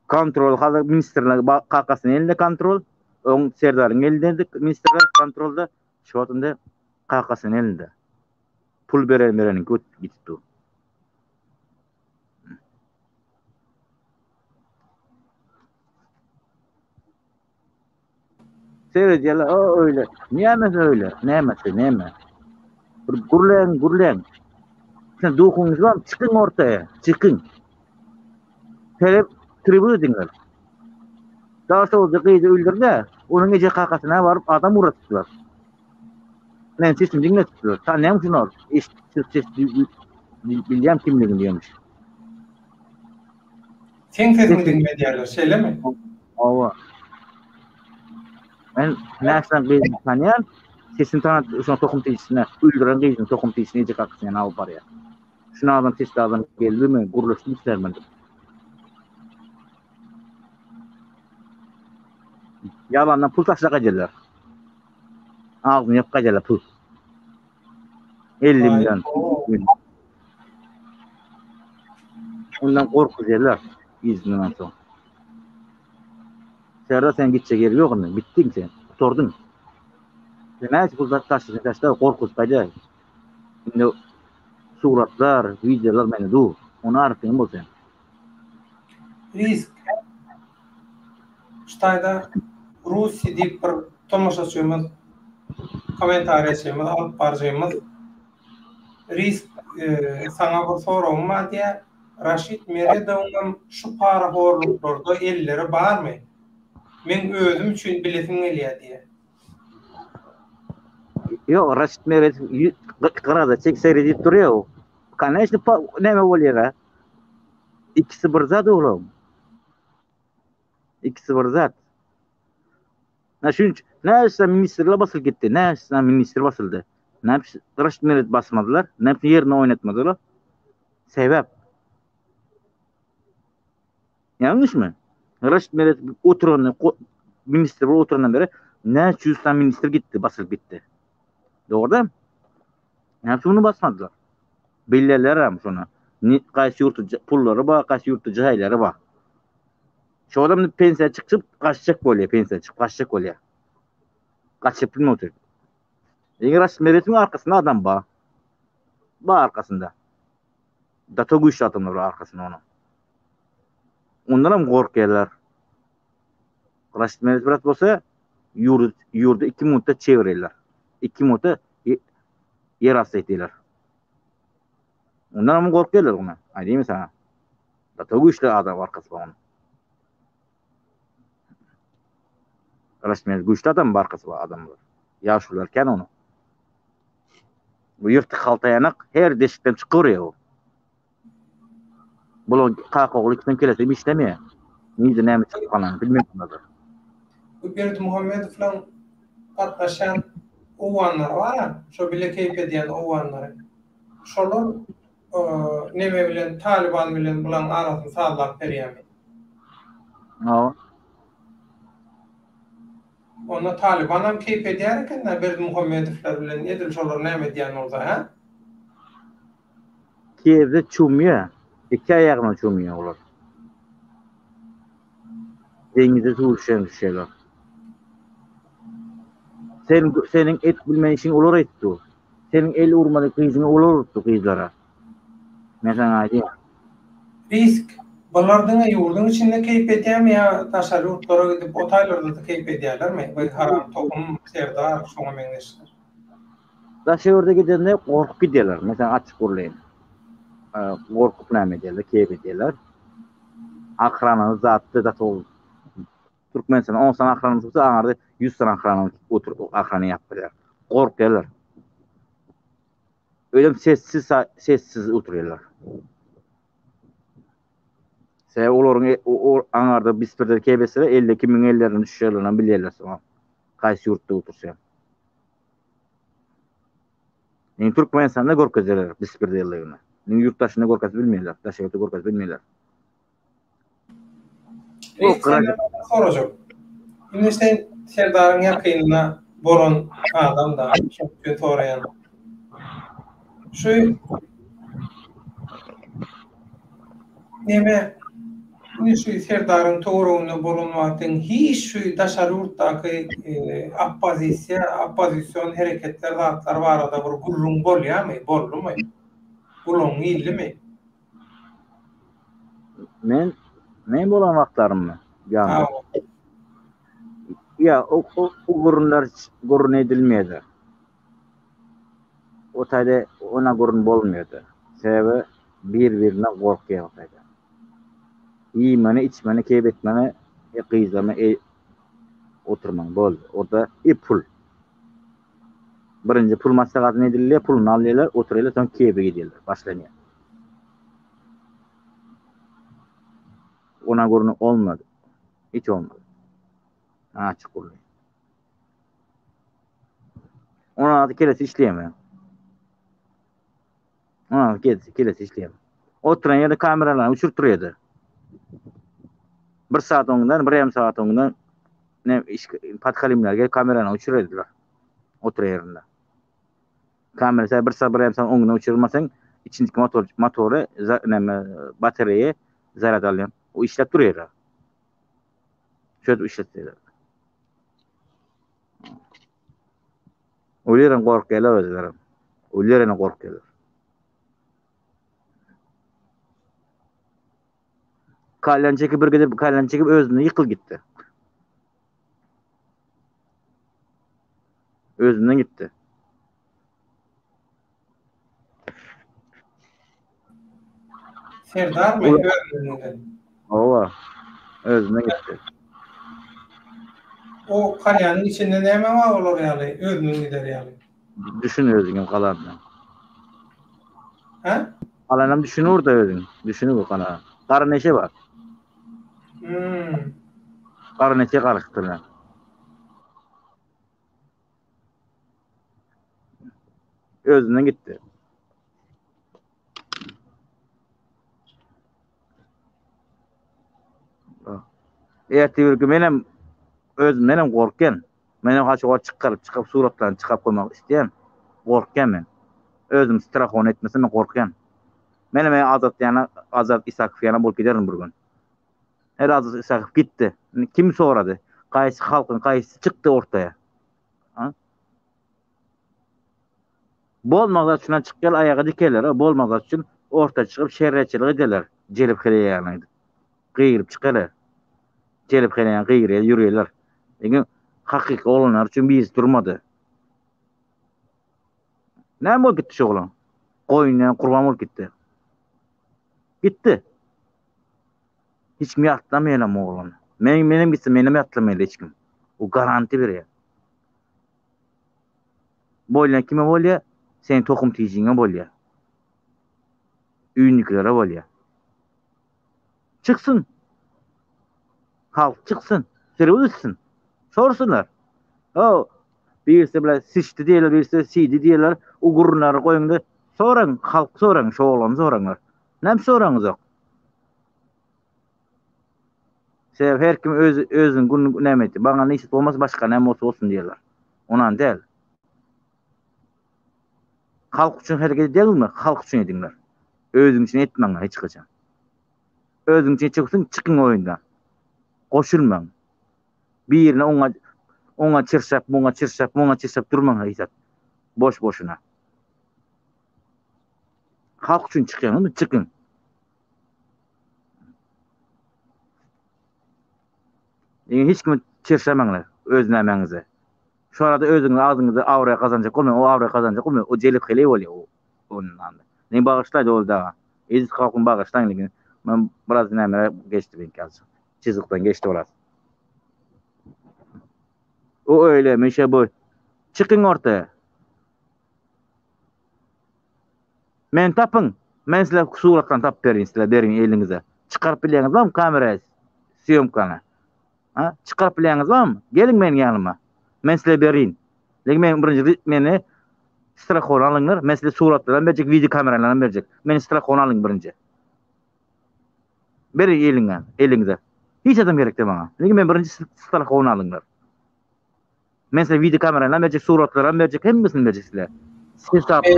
Speaker 2: Kontrol hazır ministrler kakasynyň elinde kontrol. Oň Serdaryň elinde ministrler kontrolda. Şu wagt indi kakasynyň elinde. Pul beren bereniňki ötüp gidip dur. Seredýärler, o öýle. Nämesi öýle? Nämesi, näme? Bir gürläň, gürläň. Sen duhuňyz bar, çykyň ortaya, çykyň. Sebäp tribuna diňler. Daşoguzda gyzy öldürdi, onuň eje kakasyna baryp adam ugradypdylar. Men sesimi diňletipdiler. Tanýaň şuny ol. Eşitip ses bilýän kimligini diýmiş.
Speaker 1: Seň sesiňi diňledýärler, şeýlemi?
Speaker 2: Hawa. Men näçe gyzyny tanýan, sesini tanat, şoň tohum tilçisine, öldüren gyzyny tohum tilçisine eje kakasyny ýanyna alyp barýar. Şuny adam sesli adam geldimi, gürleşdim istermen diýip. Ýalandan pul taşlak edýärler. Agzyny ýapyp gaýdarlar pul. 50 million. Ondan gorkuzýarlar yzyndan soň. Serdar sen gitjek ýeri ýok indi. Bitdiň sen. Gutardyň. Sen näçe pul taşlasaň taşla gorkuzyp gaýdar. Indi suratlar, wideolar mende dur. Ony arkaýyn bol sen.
Speaker 1: Risk. Şu taýda Rusi diýip bir tomaşaçymyz, kommentariýaçymyz, alyp baryjymyz Risk e, saňa bir soragym bar diýýär. Raşid Meredowyňam şu parahorluklarda elleri barmy? Meň özüm üçin bilesim gelýär diýýär.
Speaker 2: Ýok, Raşid Meredow gyrada çek seredip durýar. Koneçno, näme bolýar? Ikisi bir zat oglum. Ikisi bir zat. Na şunç, näçe ministrler basylyp gitdi, näçe ministr basyldy. Näçe Raşid Meredow basmadylar, näçe ýerine oýnatmadylar. Sebäp. Ýalňyşmy? Raşid Meredow oturany, ministr bolup oturandan beri näçe ýüz sany ministr gitdi, basylyp gitdi. Dogry däl? Näçe muny basmadylar? Bilýärler hem şony. Haýsy ýurtda pullary bar, haýsy ýurtda jaýlary bar. Şu adam pensiýa çykyp gaçjak bolýar, pensiýa çykyp gaçjak bolýar. Gaçyp bilmän otyr. Eger Raşid Meredowyň arkasynda adam bar. Bar arkasynda. Gaty güýçli adamlar bar arkasynda onuň. Ondan hem gorkýarlar. Raşid Meredow biraz bolsa ýurdy ýurdy 2 minutda çewirirler. 2 minutda ýer asty etdiler. Ondan hem gorkýarlar ona. Aýdaymy sana. Gaty güýçli adam arkasy bar onuň. Raşid Meredow güýçli adam arkasy bar adamlar. Ýaşulylar kän onuň. Bu ýyrtyk halta ýanak her deşikden çykyberýär bu. Bular kaka ogul ikisiniň kelesi hem işlemeýär. Nirde näme çykyp galanyny bilmeýärler.
Speaker 1: Bu Berdimuhamedowlaň gatnaşýan owganlary bar-a, şo bile keýp edýän owganlary. Şolar neme bilen Talyban bilen bulaň arasyny sazlap berýärmi?
Speaker 2: Hawa.
Speaker 1: Onda Talybanam keýp edýär eken-dä Berdimuhamedowlar bilen edil şolar näme edýän bolsa, hä?
Speaker 2: Kiýewde çümýär. Iki aýagyna çümýär olar. Deňize suw düşen düşýärler. Sen seniň et bilmän işiňi olar etdi. Seniň el urmadyk gyzyňy olar urupdy gyzlara. Men saňa aýdýan.
Speaker 1: Risk. Bular diňe ýurduň içinde keýp edýärmi ýa daşary ýurtlara gidip o taýlarda-da keýp edýärlermi? Bu haram tohum, serdar, şoňa meňzeşler.
Speaker 2: Daşary ýurda gidende gorkup gidýärler. Men saňa açyk gürleýin. Gorkup näme edýärler, keýp edýärler. Ahranany zatdy, zat ol. Türkmenistanda 10 sany ahranamyz bolsa, aňarda 100 sany ahranamyz otur, ahrana ýap bilýär. Gorkýarlar. Özem sessiz sessiz oturýarlar. Sebäbi olaryň e, o, aňarda bispirde kebesire elde kimiň ellerine düşýärlerini bilýärler soň. Haýsy ýurtda otursa. Indi Türkmenistanda görkezerler bispirdeligini. Indi ýurt daşynda görkezip bilmeýärler. Daşary ýurtda görkezip bilmeýärler.
Speaker 1: Reis senden sorajak. Indi sen Serdaryň ýakynynda bolan adam da, şonuň üçin soraýan. Şu neme indi şu Serdaryň töwereginde bolan wagtyň hiç şu daşary ýurtdaky oppozisiýa, oppozision hereketler zatlar barada bir gürrüň bolýarmy, boldumy? Gulagyňa ildimi?
Speaker 2: Men men bolan wagtlarymmy? Ýa. Ýa o o gürrüňler gürrüň edilmeýärdi. O taýda ona gürrüň bolmaýardy. Sebäbi bir-birinden gorkýar o taýda. Iýmeni, içmeni, keýp etmeni, e, gyzlama e, oturmaň boldy. Orada e pul. Birinji pul maslahatyny edilýär, puluny alýarlar, oturýarlar, soň keýpe gidýärler, başlanýar. Ona görüni olmady. Hiç olmady. Açyk gürrüň. Ona adı kelesi işleýärmi? Ona kelesi, kelesi işleýär. Oturan ýerde kameralaryny uçuryp durýardy. Bir saat oňundan, bir ýarym saat oňundan ne iş podhalimler gelip kamerany uçurýardylar. Oturan ýerinde. Kamera sen bir saat bir ýarym saat oňundan uçurmasaň, içindeki motor motory näme batareýa zarýad alýar. O işläp durýar. Şöyle işletdiler. Ölýärem gorkýarlar özlerem. Ölýärem gorkýarlar. Kalyan çekip bir gidip kalyan çekip özüne ýykyl gitdi. Özünden gitdi.
Speaker 1: Serdarmy özünden giden?
Speaker 2: Hawa. Özünden gitdi.
Speaker 1: O kalýanyň içinde näme bar olar ýaly özünden gider ýaly?
Speaker 2: Düşün özüňem galanyna.
Speaker 1: Hä?
Speaker 2: Galanam düşünür-de özüň. Düşünür galana. Gara neşe bar.
Speaker 1: Hmm.
Speaker 2: Gara neşe garyşdyrylan. Özünden gitdi. Ertir bir menem özüm menem gorkýan. Menem haçan wagt çykaryp çykyp suratlaryny çykaryp goýmak isleýän. Gorkýan men. Özüm strahon etmesem men gorkýan. Menem Azat ýana Azat Isakow ýana bolup giderin bir gün. Her Azat Isakow gitdi. Kim sorady? Gaýsy halkyň gaýsy çykdy ortaya? Ha? Bolmazlar üçin çykýar aýaga dikerler. Bolmazlar üçin orta çykyp şerreçilik ederler. Jelip heleýäni aýdyp. Gygyryp çykarlar. Jelip heleýän gygyrýar, ýürýärler. Lekin hakyky oglanlar üçin birisi durmady. Näme bolup gitdi şu oglan? Goýun gurban bolup gitdi. Gitdi. Hiç kim ýatlamaýar bu oglany. Men menem gitsem menem ýatlamaýar hiç kim. O garanti berýär. Bolýan kime bolýar? Seň tohum tijiňe bolýar. Öýündikilere bolýar. Çyksyn. Halk çyksyn. Sürü üstün. Sorsunlar. O birisi bilen siçdi diýerler, birisi sidi diýerler. O gurunlary goýuňda soraň, halk soraň, şu oglany soraňlar. Näme soraňyzok? Sebäbi her kim öz özüniň gününi näme etdi. Maňa nesip bolmasa başga näme bolsa bolsun diýerler. Onan däl. Halk üçin hereket edýäňizmi? Halk üçin ediňler. Özüň üçin etmäňler hiç haçan. Özüň üçin etjek çykyň oýundan. Goşulmaň. Birine oňa oňa çyrşap, muňa çyrşap, muňa çyrşap durmaň hiç zat. Boş boşuna. Halk üçin çykýaňyzmy? Çykyň. Ýene hiç kimi çirşemäňler öz nämäňize. Şu arada özüňiz agzyňyza abraý gazanjak bolmaň, o abraý gazanjak bolmaň, o jelep heleý bolýar o ondan. Men bagyşlaý doly daga. Eziz halkym bagyşlaň lekin men biraz näme geçdi benki azjyk. Çyzykdan geçdi biraz. O öyle meşe bu. Çykyň ortaya. Meni tapyň. Men size suratlaryny tapyp berin size berin eliňize. Çykaryp bilýäňiz barmy kamera syýomkany? Ha? Çykaryp bilýäňiz barmy? Geliň meniň ýanyma. Men size berin. Lekin men birinji meni strahowany alyňlar. Men size suratlaram berjek, wideo kameralaram berjek. Meni strahowany alyň birinji. Berin eliňe, eliňize. Hiç adam gerek däl maňa. Lekin men birinji strahowany alyňlar. Men size wideo kamerany berjek, suratlaram berjek, hemmesini berjek size. Siz tapyp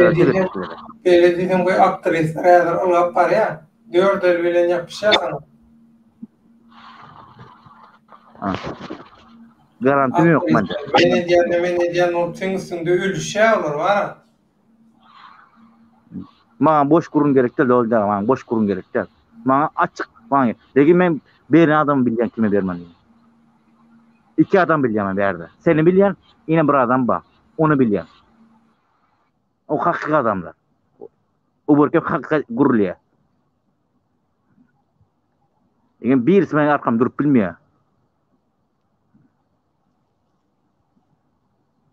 Speaker 1: Beýle diýseň bu aktrisler häzir ylgap barýar. Dört el bilen ýapyşýar saňa.
Speaker 2: Garantim ýok mende.
Speaker 1: Men edýän, men edýän bolup seň üstüňde ölüşýär olar bara.
Speaker 2: Maňa boş gürrüň gerek däl, Dolly dagy, maňa boş gürrüň gerek däl. Maňa açyk, maňa. Lekin men beren adamy bilýän kime bermeli. Iki adam bilýän men bärde. Seni bilýän, ýene bir adam bar. Ony bilýän. O hakyky adamlar. O bir kep hakykat gürlýär. Lekin birisi meniň arkamda durup bilmeýär.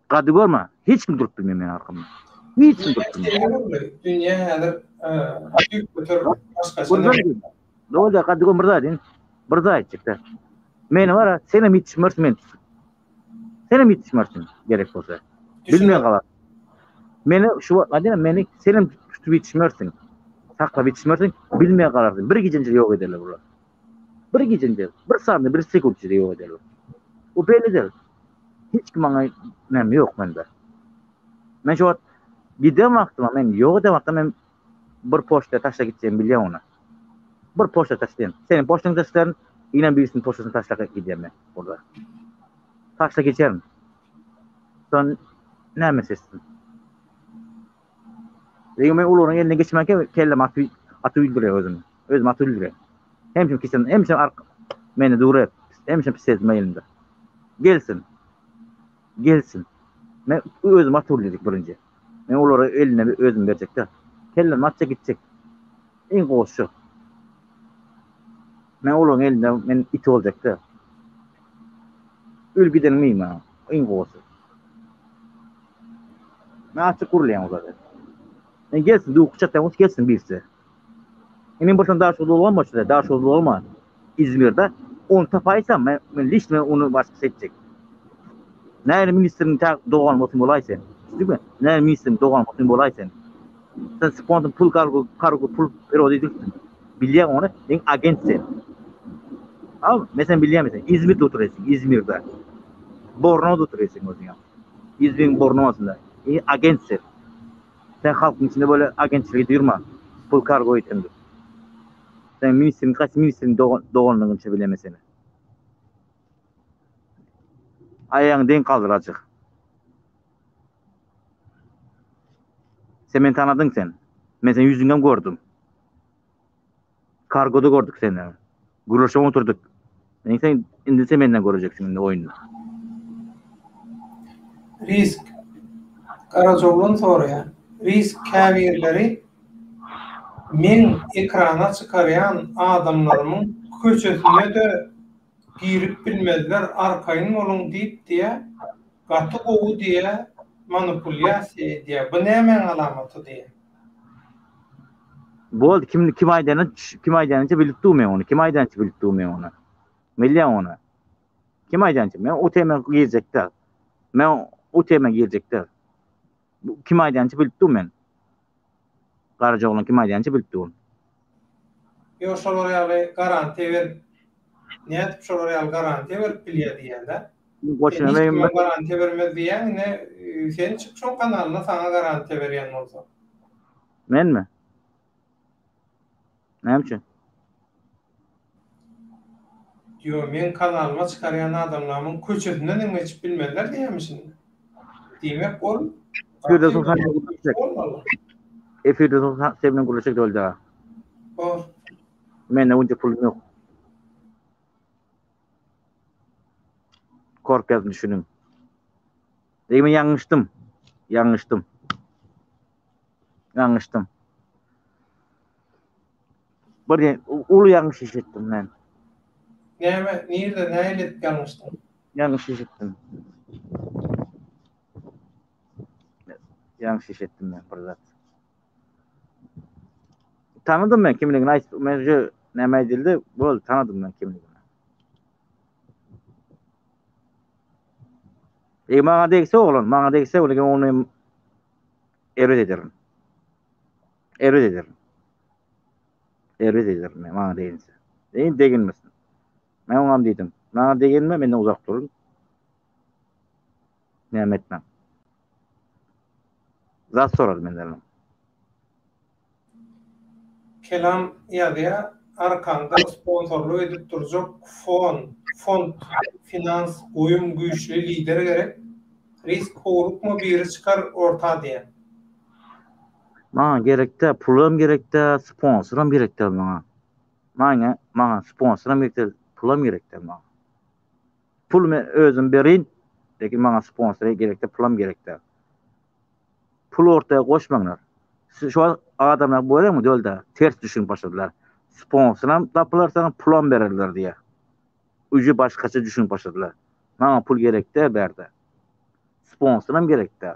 Speaker 2: Gady görme, hiç kim durup bilmeýär meniň arkamda. Hiç kim durup
Speaker 1: bilmeýär. Dünýä häzir düýpgöter başgaça.
Speaker 2: Dogry, gady görme bir zat aýdyn. Bir zat aýtjak-da. Meni bar, senem ýetişmersiň men. Senem ýetişmersiň gerek bolsa. Bilmän galar. Meni şu wagt aýdýan, meni senem tutup ýetişmersiň. Saklap ýetişmersiň, bilmän galarsyň. Bir gijäň içinde ýok ederler bular. Bir gijäň içinde, bir sanda, bir sekunt içinde ýok ederler. Bu bellidir. Hiç kim maňa näme ýok mende. Men şu wagt giden wagtym men ýok eden wagtym men bir poçta taşla gitjegimi bilýän ony. Bir poçta taşlaýan. Seniň poçtaňy taşlaryn, ýene birisiniň poçtasyny taşlap gidýän men burada. Taşla geçerin. Son näme seçsin? Eger men olaryň eline geçmänkä kellem atyp atyp öldürýär özümi. Özüm atyp öldürýän. Hemşem kisen, hemşem ark meni durar. Hemşem pistetim elimde. Gelsin. Gelsin. Men özüm atyp öldürjek birinji. Men olara eline özüm berjekde. Kellem atja gitjek. Iň gowusy şu. Men olaryň elinde men it boljakda. Öl gidenim iyi maňa. Iň gowusy. Men açyk gürleýän olara. Men gelsin, duky çatýan bolsa gelsin birisi. Men bir tane daş bolma şurada, daş bolma. İzmir'de onu tapaysam men, men liçno onu başga seçjek. Näme ministriň ta dogan bolsun bolaý sen. Düşündiňmi? Näme ministriň dogan bolsun bolaý sen. Sen sponsor pul kargo kargo pul perewod edipsiň. Bilýän ony, sen agent sen. Al, men sen bilýän sen İzmirde oturýarsyň, İzmirde. Bornoda oturýarsyň özüň. İzmiriň Bornowasynda. E, agent sen. Sen halkyň içinde böyle agentçilik edip ýörme. Pul kargo etdim. Sen ministriň, kaç ministriň doganlygyny bilemez seni. Aýagyňy deň galdyr azjyk. Sen meni tanadyň sen. Men seni ýüzüňden gördüm. Kargoda gördük seni. Gürleşip oturdyk. Men sen indi sen menden göreceksin indi oýuny.
Speaker 1: Risk. Garajaoglan soraýar. Risk käbirleri meň ekrana çykarýan adamlarymyň köçesine-de girip bilmezler arkaýyn boluň diýip diýä gaty gowy diýä manipulýasiýa edýä bu nämäň alamaty diýä.
Speaker 2: Boldy kim kim aýdany kim aýdanyça bilip dur men ony kim aýdanyça bilip dur men ony bilýän ony kim aýdanyça men o tema girjek däl men o tema girjek däl kim aýdanyça bilip dur men Garajaoglan kim aýdýança bilip dur.
Speaker 1: Ýok şolar ýaly garantiýa berip nädip şolar ýaly garantiýa berip bilýär diýýän-dä. Sen hiç kime garantiýa bermez diýýäň ine sen çyk şoň kanalyna saňa garantiýa berýän bolsa.
Speaker 2: Menmi? Näme üçin?
Speaker 1: Ýo, meň kanalyma çykarýan adamlarymyň köçesinden hem geçip bilmezler diýýärmi şindi? Diýmek ol
Speaker 2: Efirde soň sen bilen gürleşjek. Efirde soň sen bilen gürleşjek Doldy aga.
Speaker 1: Bor.
Speaker 2: Mende onça pulum ýok. Korkýasyn düşüniň. Eý men ýalňyşdym. Ýalňyşdym. Ýalňyşdym. Bir uly ýalňyş iş etdim men.
Speaker 1: Näme, nirde, nähili edip ýalňyşdyň?
Speaker 2: Ýalňyş iş etdim. Ýalňyş iş etdim men bir zat. Tanadym men kimligini aýt, men şu näme aýdyldy, boldy tanadym men kimligini. E maňa degse oglan, maňa degse oglan ony erbet ederin. Erbet ederin. Erbet ederin men maňa deginse. Eý deginmesin. Men oňam diýdim. Maňa deginme, menden uzak durun. Näme etmem. Zat sorar menden.
Speaker 1: Kelam ýazýa arkaňda sponsorlyk edip durjak fon, fond, finans, goýum güýçli lider gerek. Risk howlukma biri çykar orta diýä.
Speaker 2: Maňa gerekdä pulam gerekdä sponsoram gerekdä maňa. Maňa maňa sponsoram gerekdä pulam gerekdä maňa. Pul men özüm berin lekin maňa sponsor gerekdä pulam gerekdä. Pul ortaya goşmaňlar. Şu wagt adamlar görýäňmi dölde ters düşünip başladylar. Sponsoram tapylar saňa pulam bererler diýýär. Uji başgaça düşünip başladylar. Maňa pul gerekdä bärde. Sponsoram gerekdä.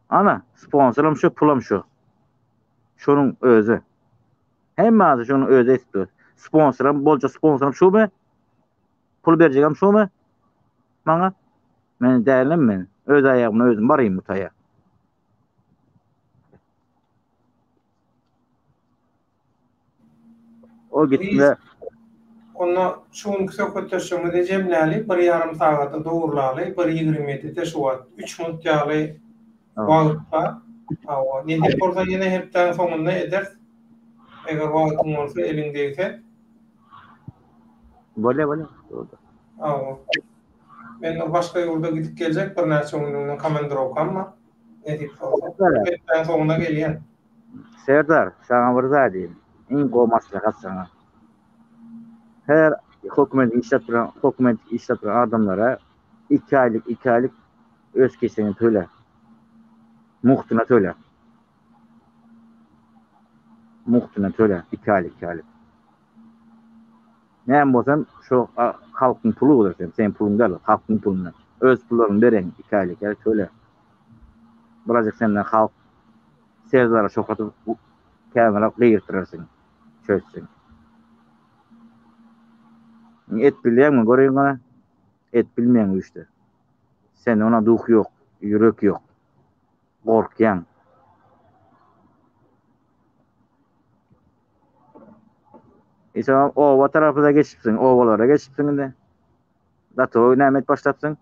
Speaker 2: Ana, sponsoram şu, pulam şu. Şonuň özi. Hemme zady şonuň özi etip dur. Sponsoram, boljak sponsoram şumy? Pul berjegem şumy? Maňa? Men dälem men. Öz aýagymla özüm barayyn bu taýa. O gitme.
Speaker 1: Onda şu günki söhbetdeşligimizi jemläli, bir ýarym sagada dogurlaly, bir 27-de şu wagt 3 minut ýaly wagt bar. Hawa, nesip bolsa ýene hepdäň soňunda ederis. Eger wagtyň bolsa, eliň degse.
Speaker 2: Bolýa, bolýa.
Speaker 1: Hawa. Men bir başga ýurda gidip geljek birnäçe günlügine komandirowkam bar. Nesip bolsa. Hepdäň soňunda gelýän.
Speaker 2: Serdar, saňa bir zat diýeyim. Iň gowy maslahat saňa. Her hökümet işläp duran, hökümet işläp duran adamlara 2 aýlyk, 2 aýlyk öz kiseňi töle. Muhtuna töle. Muhtuna töle 2 aýlyk, 2 aýlyk. Näme bolsam şu halkyň puly bolar sen, seň puluň däl, halkyň pulundan. Öz pullaryňy bereň, 2 aýlyk ýa töle. Birazjyk senden halk Serdara şöhraty kämira gygyrtdyrarsyň, çözsün. Et bilýäňmi göreýin gana? Et bilmeýäň güýçde. Sende ona duh ýok, ýürek ýok. Gorkýaň. E sen oba tarapyna geçipsiň, obalara geçipsiň indi. Datowy näme edip başlapsyň?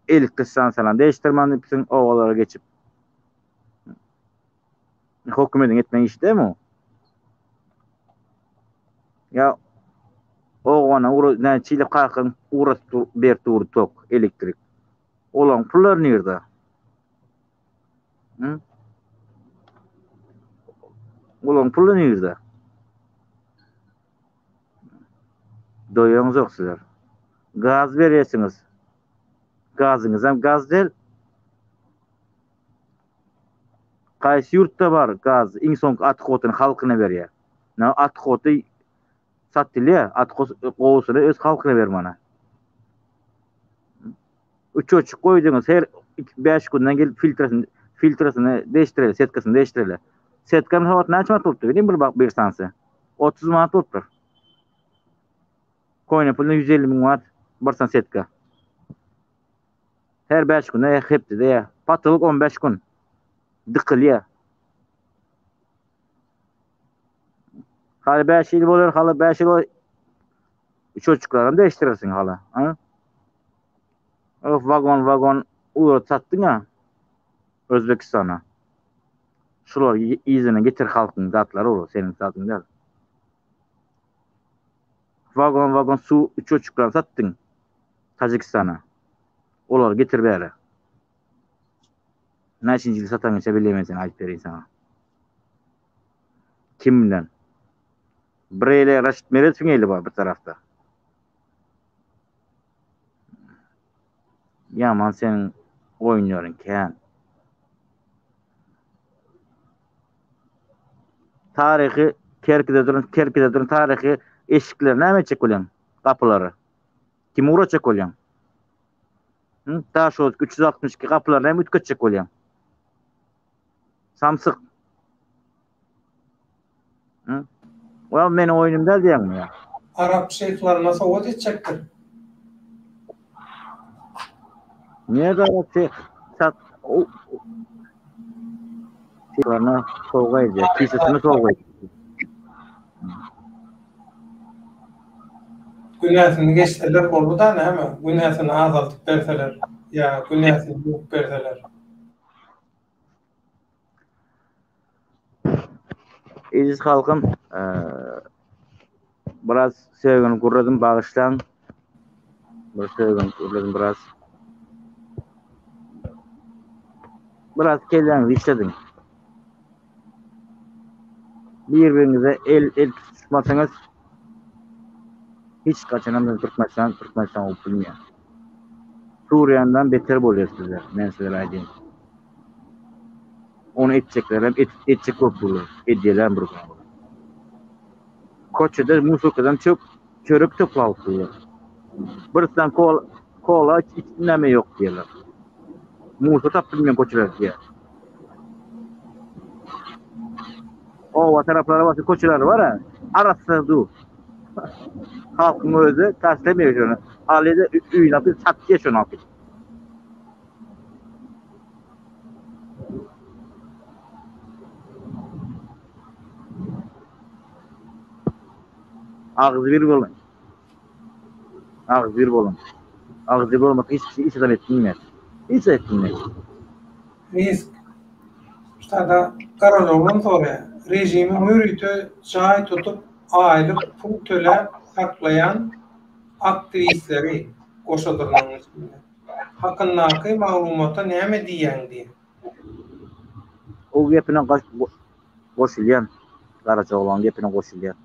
Speaker 2: Elektrik stansiýalaryny değiştirmän diýipsiň, obalara geçip. Hökümetiň etmeýän işi dämi o? Ýa Owgana ugra näçe ýyl kakaň ugratyp dur, berip durdy tok, elektrik. Olaň pullary nirde? Hı? Olaň puly nirde? Doýaňyzok sizler. Gaz berýärsiňiz. Gazyňyzam gaz däl. Haýsy ýurtda bar gaz iň soňky othodyny halkyna berýär. Na othody satylýar, othod gowusyny öz halkyna ber mana. Uçoçuk goýduňyz her 5 günden gelip filtresini filtresini değiştireli, setkasyny değiştireli. Setkanyň sogat näçe manat bolupdyr bileyim bir bak bir sansı. 30 manat bolupdyr. Koýna puluna 150 müň manat bir san setka. Her 5 günde ýa hepdede ýa patolog 15 gün dykylýar. Haly 5 ýyl bolar, haly 5 ýyl bolar. Çocuklarym değiştirirsin hala. Ha? Of vagon vagon uğrat satdyň ha. Özbekistana. Şular yzyna getir halkyň zatlary ol seniň zatyň däl. Vagon vagon suw uçuçyklaryny satdyň Tajikistana. Olary getir bäri. Näçinji ýyl satanyňça bilemen sen aýdyp bereýin saňa. Kim bilen? Bir eli Raşit Meredowyň eli bar bir tarapda. Ýaman seniň oýunlaryň kän. Taryhy Kerkide duran, Kerkide duran taryhy eşikleri näme etjek bolýaň? Gapylary. Kim ugratjak bolýaň? Hı? Daşoguz 362 gapylaryny hem üýtgetjek bolýaň. Samsyk. Hı? Well, meniň oýnum däl diýýäňmi ýa?
Speaker 1: Arap şeýhlaryna sowgat etjekdir.
Speaker 2: Nirede arap şeýh? Sat o Şeýhlaryna sowga edýär. Kisesine sowga edýär.
Speaker 1: Günäsini geçseler boldy-da näme? Günäsini azaldyp berseler ýa günäsini ýuwup berseler.
Speaker 2: Eziz halkym, biraz sögünip gürledim, bagyşlaň. Bir sögünip gürledim biraz. Biraz kelläňizi işlediň. Bir-biriňize el el tutuşmasaňyz hiç haçanam Türkmenistan Türkmenistan bolup bilmeýär. Suriýandan beter bolýar sizler, men sizlere aýdayyn. Ony etjeklerem et, etjek bolup durlar. Edýärler bir gün. Koçede musurkadan çöp çörek toplap durlar. Bir stan kol kola hiç näme ýok diýerler. Musa tap bilmeýän koçeler diýer. Oba taraplara başy koçeler bar ha. Arassa dur. Halkyň özi taşlamaýar şony. Alýa-da öýüne alyp satýar şony alyp. Agzybir boluň. Agzybir boluň. Agzybir bolmasa hiç kişi hiç adam et bilmez. Hiç et bilmez.
Speaker 1: Risk. Ştada Garaloglan soraýar. Režimiň ýörite jaý tutup, aýlyk pul töläp saklaýan aktiwistleri, goşa dyrnagyň içinde, hakyndaky maglumata näme diýýäň diýýär.
Speaker 2: O gepine goşulýan. Garajaoglanyň gepine goşulýan.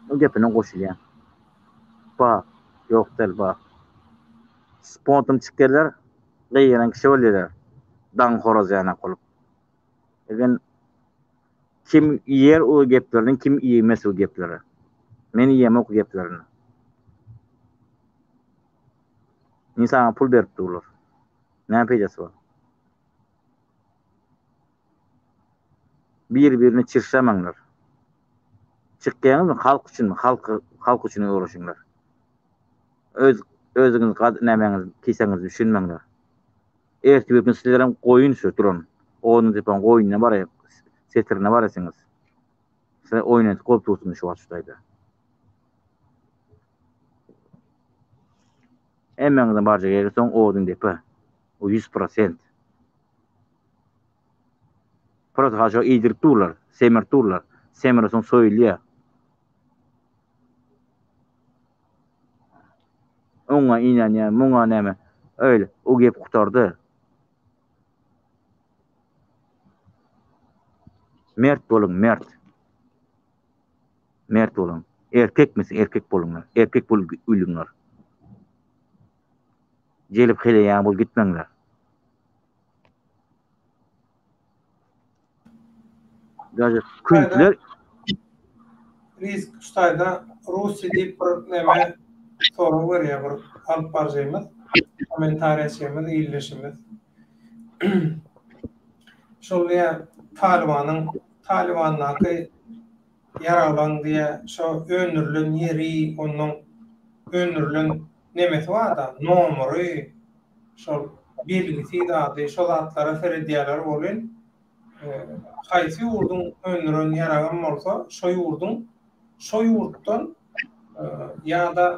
Speaker 2: O gepine goşulýan. Ba, ýok däl ba. Spontan çykýarlar, gygyran kişi bolýarlar. Daň horaz ýanak bolup. Egen kim iýer o geplerini, kim iýmez o gepleri. Men iýemok o geplerini. Insana pul berip durlar. Näme peýdasy bar? Bir-birini çirşamaňlar. Çykýaňyzmy halk üçin, halk halk üçin uğraşyňlar. Öz özüňiz gad nämäňiz kisäňizi düşünmäňler. Ertir bir gün sizlerem goýun şu duran. Onuň depan goýununa baraý setirine barasyňyz. Size oýnadyp goýup dursun şu wagt şu taýda. Hemmäňizden barjak ýeri soň odun depe. O 100%. Prosta haşa iýdirip durlar, semirip durlar. Semire soň soýulýar. Oňa inanýan, muňa näme? Öýle, o gep gutardy. Mert boluň, mert. Mert boluň. Erkekmisiň, erkek boluňlar. Erkek bolup ölüňler. Gelip heleýän bolup gitmeňler. Daže küntler
Speaker 1: Risk ştaýda Russiýa diýip bir neme sorag berýär bir alyp baryjymyz, kommentariýaçymyz, ildeşimiz. Şol diýýär Talybanyň Talybandaky ýaraglaň diýýär şo öndürilen ýeri, ondan öndürilen nemesi barda, nomury, şol belgisi zady, şo zatlara seredýärler welin, haýsy ýurduň öndüren ýaragam bolsa, şo ýurduň şo ýurtdan ýa-da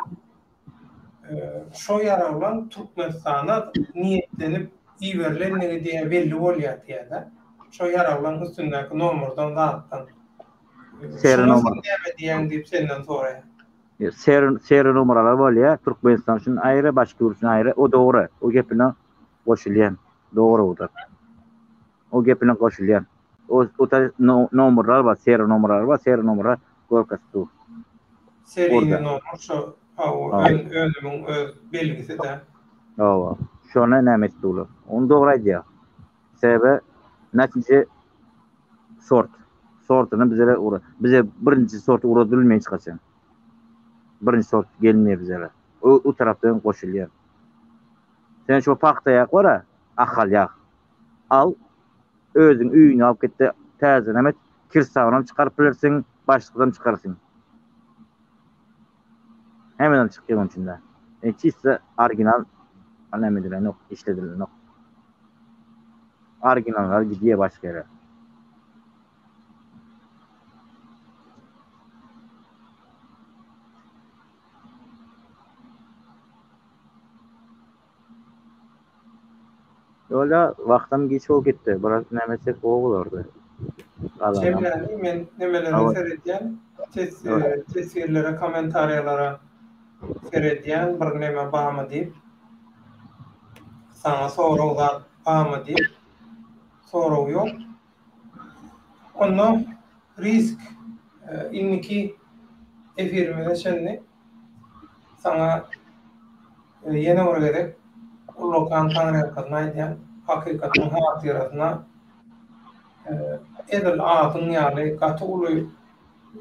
Speaker 1: şo ýaraglaň Türkmenistana niýetlenip iberilenligi diýä belli bolýar diýýär-de. Şo ýaraglaň üstündäki nomerden zatdan. Şuňa sen näme diýýäň diýip senden soraýar.
Speaker 2: Seri seri numaralar bolýar. Türkmenistan üçin aýry, başga ýurt üçin aýry. O dogry. O gepine goşulýan. Dogry o da. O gepine goşulýan. O o ta nomerler bar, seri nomerler bar, seri nomerler görkezip dur.
Speaker 1: Seriyny nomer şo hawa ön önümiň öz belgisi de.
Speaker 2: Hawa. Şony näme etdi olar? Ony dogry aýdýar. Sebäbi näçinji sort. Sortuny bizlere ugra. Bize birinji sort ugradylmaýar hiç haçan. Birinji sort gelmeýär bizlere. O, o tarapdan goşulýar. Sen şu pagta ýag bar-a, Ahal ýag. Al, özüň öýüňe alyp git-de, täzenem et, kirsagynam çykaryp bilersiň, başgasynam çykarsyň. Hemmeden çykýar onuň içinde. E, çiste original näme edilenok, işledilenok. Originallar gidýär başga ýere. Ýola wagtam giç bolup gitdi. Biraz näme etsek gowy bolardy.
Speaker 1: Galanam. Jemläni men nemelere seredýän, teswirlere, kommentariýalara seredýän bir neme barmy diýip. Saňa sorag zat barmy diýip. Sorag ýok. Onda risk indiki efirimize çenli saňa ýene bir gezek ullakan taňryýalkasyn aýdýan, hakykatyň hatyrasyna edil adyň ýaly gaty uly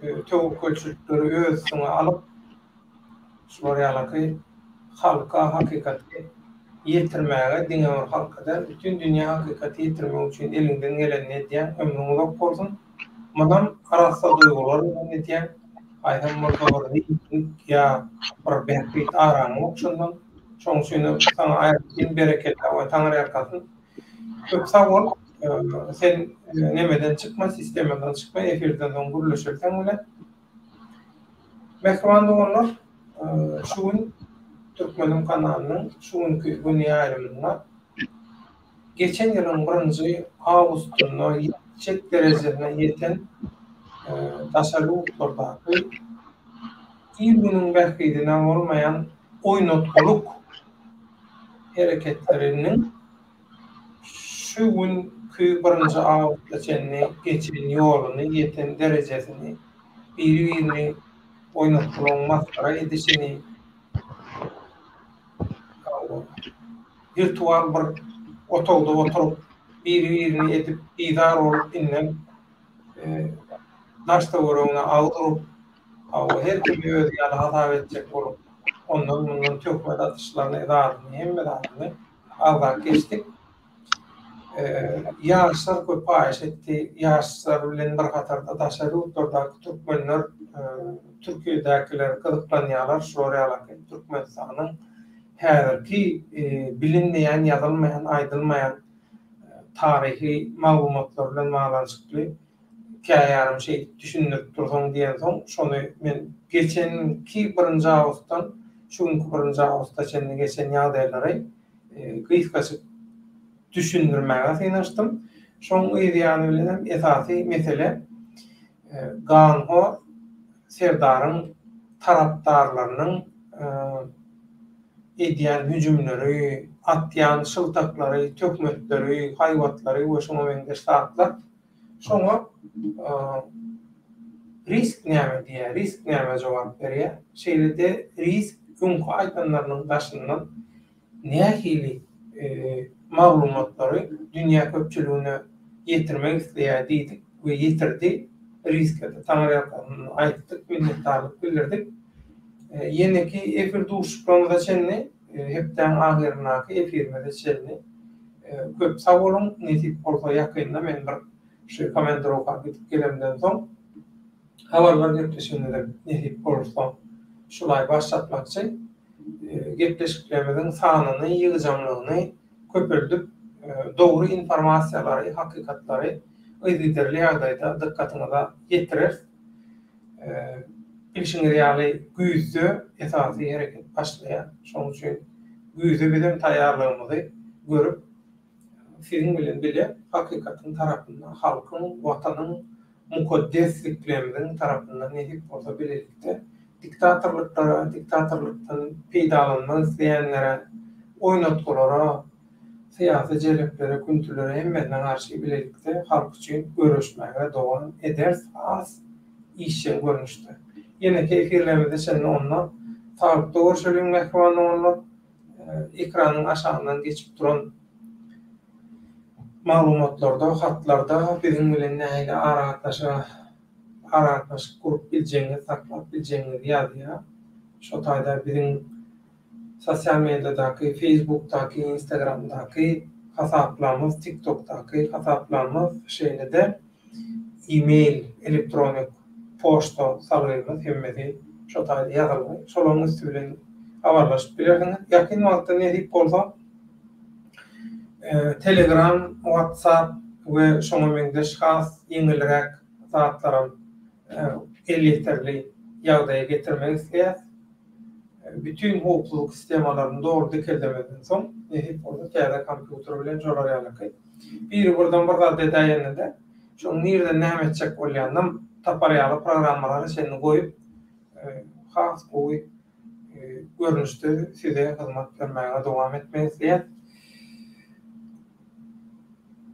Speaker 1: töwekgelçilikleri öz üstüňe alyp, Şular ýalaky halka hakykaty ýetirmäge, diňe bir halka däl, bütin dünýä hakykaty ýetirmek üçin eliňden gelenini edýäň, ömrüň uzak bolsun. Munam arassa duýgular bilen edýäň. Haýsam bolsa bir reýting ýa bir bähbit araňok şondan. Şonuň üçin saňa aýratyn berekella we taňryýalkasyn. Köp sag bol. Sen nemeden çykma, sistemadan çykma, efirden soň gürleşeli seň bilen. Mähriban doganlar, şu gün Türkmeniň kanalynyň şu günki göni ýaýlymynda geçen ýylyň birinji awgustynda ýetjek derejesine ýeten daşary ýurtlardaky il-günüň bähbidine bolmaýan oýnatgylyk hereketleriniň Şu günki birinji awgusta çenli geçen ýoluny, ýeten derejesini, biri-birini oýnatgylaryň masgara edişini, wirtual bir otagda oturyp, biri-birini edip bizar bolup indem daş-töweregine agyz urup, hawa, her kimi özi ýaly hasap etjek bolup, ondan-mundan töhmet atyşlaryny, zadyny, hemme zadyny Agzap geçdik. Ýaşlar köp haýyş etdi. Ýaşlar bilen bir hatarda daşary ýurtlardaky türkmenler, Türkiýedäkiler gyzyklanýarlar şular ýalaky Türkmenistanyň häzirki bilinmeýän, ýazylmaýan, aýdylmaýan taryhy maglumatlar bilen baglanyşykly käýarym şeýdip düşündirip dursaň diýensoň, şony men geçenki birinji awgustdan şu günki birinji awgusta çenli geçen ýagdaýlary gysgaçyk düşündirmäge synanyşdym. Şoň yz ýany bilenem esasy mesele ganhor Serdaryň tarapdarlarynyň edýän hüjümleri, atýan şyltaklary, töhmetleri, haýbatlary we şuňa meňzeş zatlar Şoňa risk näme diýýär, risk nämä jogap berýär? Şeýle-de risk öňki aýdanlarynyň daşyndan nähili maglumatlary dünýä köpçüligine ýetirmek isleýär diýdik we ýetirdi. Riske-de taňryýalkasyn aýtdyk, minnetdarlyk bildirdik. Ýeneki efir duşuşyklarymyza çenli, hepdäň ahyryndaky efirimize çenli Köp sag boluň, nesip bolsa ýakynda men bir şu komandirowka gidip gelemden soň habarlar gepleşigimizem nesip bolsa şulaý başlatmakçy. Gepleşiklerimiziň sanyny, ýygjamlygyny köpeldip, dogry informasiýalary, hakykatlary yzygiderli ýagdaýda dykgatyňyza ýetireris. Bilşiňiz ýaly güýzde esasy hereket başlaýar. Şonuň üçin güýze bizem taýýarlygymyzy görüp, siziň bilen bile hakykatyň tarapynda, halkyň, Watanyň, mukaddesliklerimiziň tarapynda nesip bolsa bilelikde diktatorlyklara, diktatorlykdan peýdalanmak isleýänlere, oýnatgylara, syýasy jeleplere, küntülere hemmesine garşy bilelikde halk üçin göreşmäge dowam ederis has işjeň görnüşde. Ýeneki efirlerimize çenli onda saglykda görşeliň mähriban doganlar. Ekranyň aşagyndan geçip duran maglumatlarda, hatlarda biziň bilen nähili aragatnaşyga aragatnaşyk gurup biljegiňizi, saklap biljegiňizi ýazýar. Şo taýda biziň. Sosial mediadaky, Facebookdaky, Instagramdaky hasaplarymyz, TikTokdaky hasaplarymyz, şeýle-de e-mail, elektronik poçta salgymyz hemmesi şo taýda ýazylgy. Şolaryň üsti bilen habarlaşyp bilersiňiz. Ýakyn wagtda nesip bolsa Telegram, WhatsApp we şoňa meňzeş has ýeňilräk zatlaram elýeterli ýagdaýa getirmek isleýäs. Bütin howpsuzlyk sistemalaryny doly dikeldemezden soň, nesip bolsa täze kompýuter bilen şolar ýalyky. Biri birden bir zat edäýende-de, şoň nirden näme etjek bolýanynam tapar ýaly programmalara çenli goýup, has gowy görnüşde size hyzmat bermäge dowam etmek isleýäs.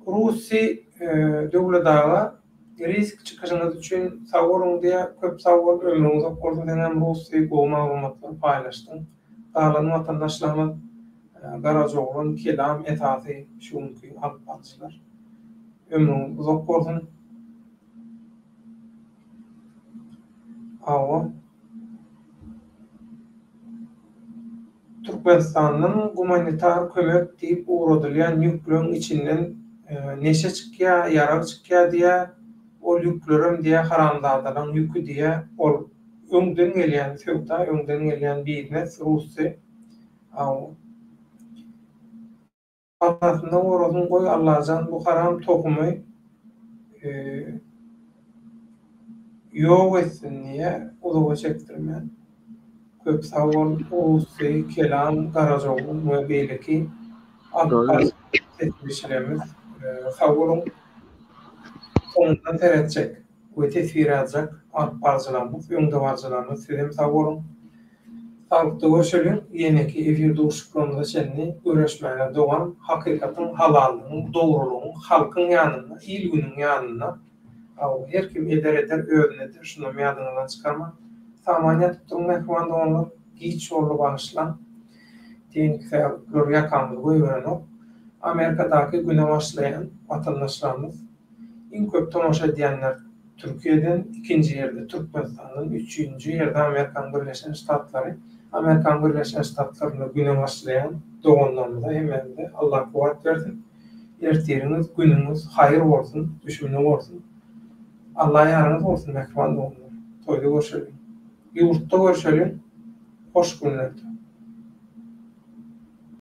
Speaker 1: Russi Döwlet aga Risk çykyşyňyz üçin sag boluň diýýär. Köp sag bol, ömrüň uzak bolsun seňem Russi gowy maglumatlar paýlaşdyň. Galan watandaşlarymyz Garajaoglan, Kelam esasy şu günki alyp baryjylar. Ömrüňiz uzak bolsun. Hawa. Türkmenistandan gumanitar kömek diýip ugradylýan ýükleň içinden neşe çykýa, ýarag çykýa diýýä, ol ýüklerem diýýä haramzadalaň ýüki diýýä, ol öňden gelýän söwda, öňden gelýän biznes rusy. Arasynda gorasyn goý Allajan bu haram tohumy ýok etsin diýä uzaga çekdirmän. Köp sag bol Rusy, Kelam, Garajaoglan we beýleki alyp baryjy teswirçilerimiz sag boluň. Soňundan seretjek we teswir ýazjak alyp baryjylarymyz, öňdebaryjylarymyz sizem sag boluň. Saglykda görşeliň, ýeneki efir duşuşyklarymyza çenli göreşmäge dowam, hakykatyň, halallygyň, dogrulygyň, halkyň ýanynda, il-günüň ýanynda, hawa, her kim eder eder, özüne eder, şunam ýadyňyzdan çykarmaň. Saman ýatyp duruň mähriban doganlar, giç boldy bagyşlaň. Tehniki sebäpler ýakamyzy goýberenok. Amerikadaky güne başlaýan watandaşlarymyz Iň köp tomaşa edýänler Türkiýeden, ikinji ýerde Türkmenistandan, üçünji ýerde Amerikanyň Birleşen Ştatlary. Amerikanyň Birleşen Ştatlarynda güne başlaýan doganlarymyza hemmämize Allah kuwwat bersin. Ertiriňiz, günüňiz haýyr bolsun, düşümli bolsun. Allah ýaryňyz bolsun mähriban doganlar. Toýda görşeliň. Ýurtda görşeliň. Hoş günlerde.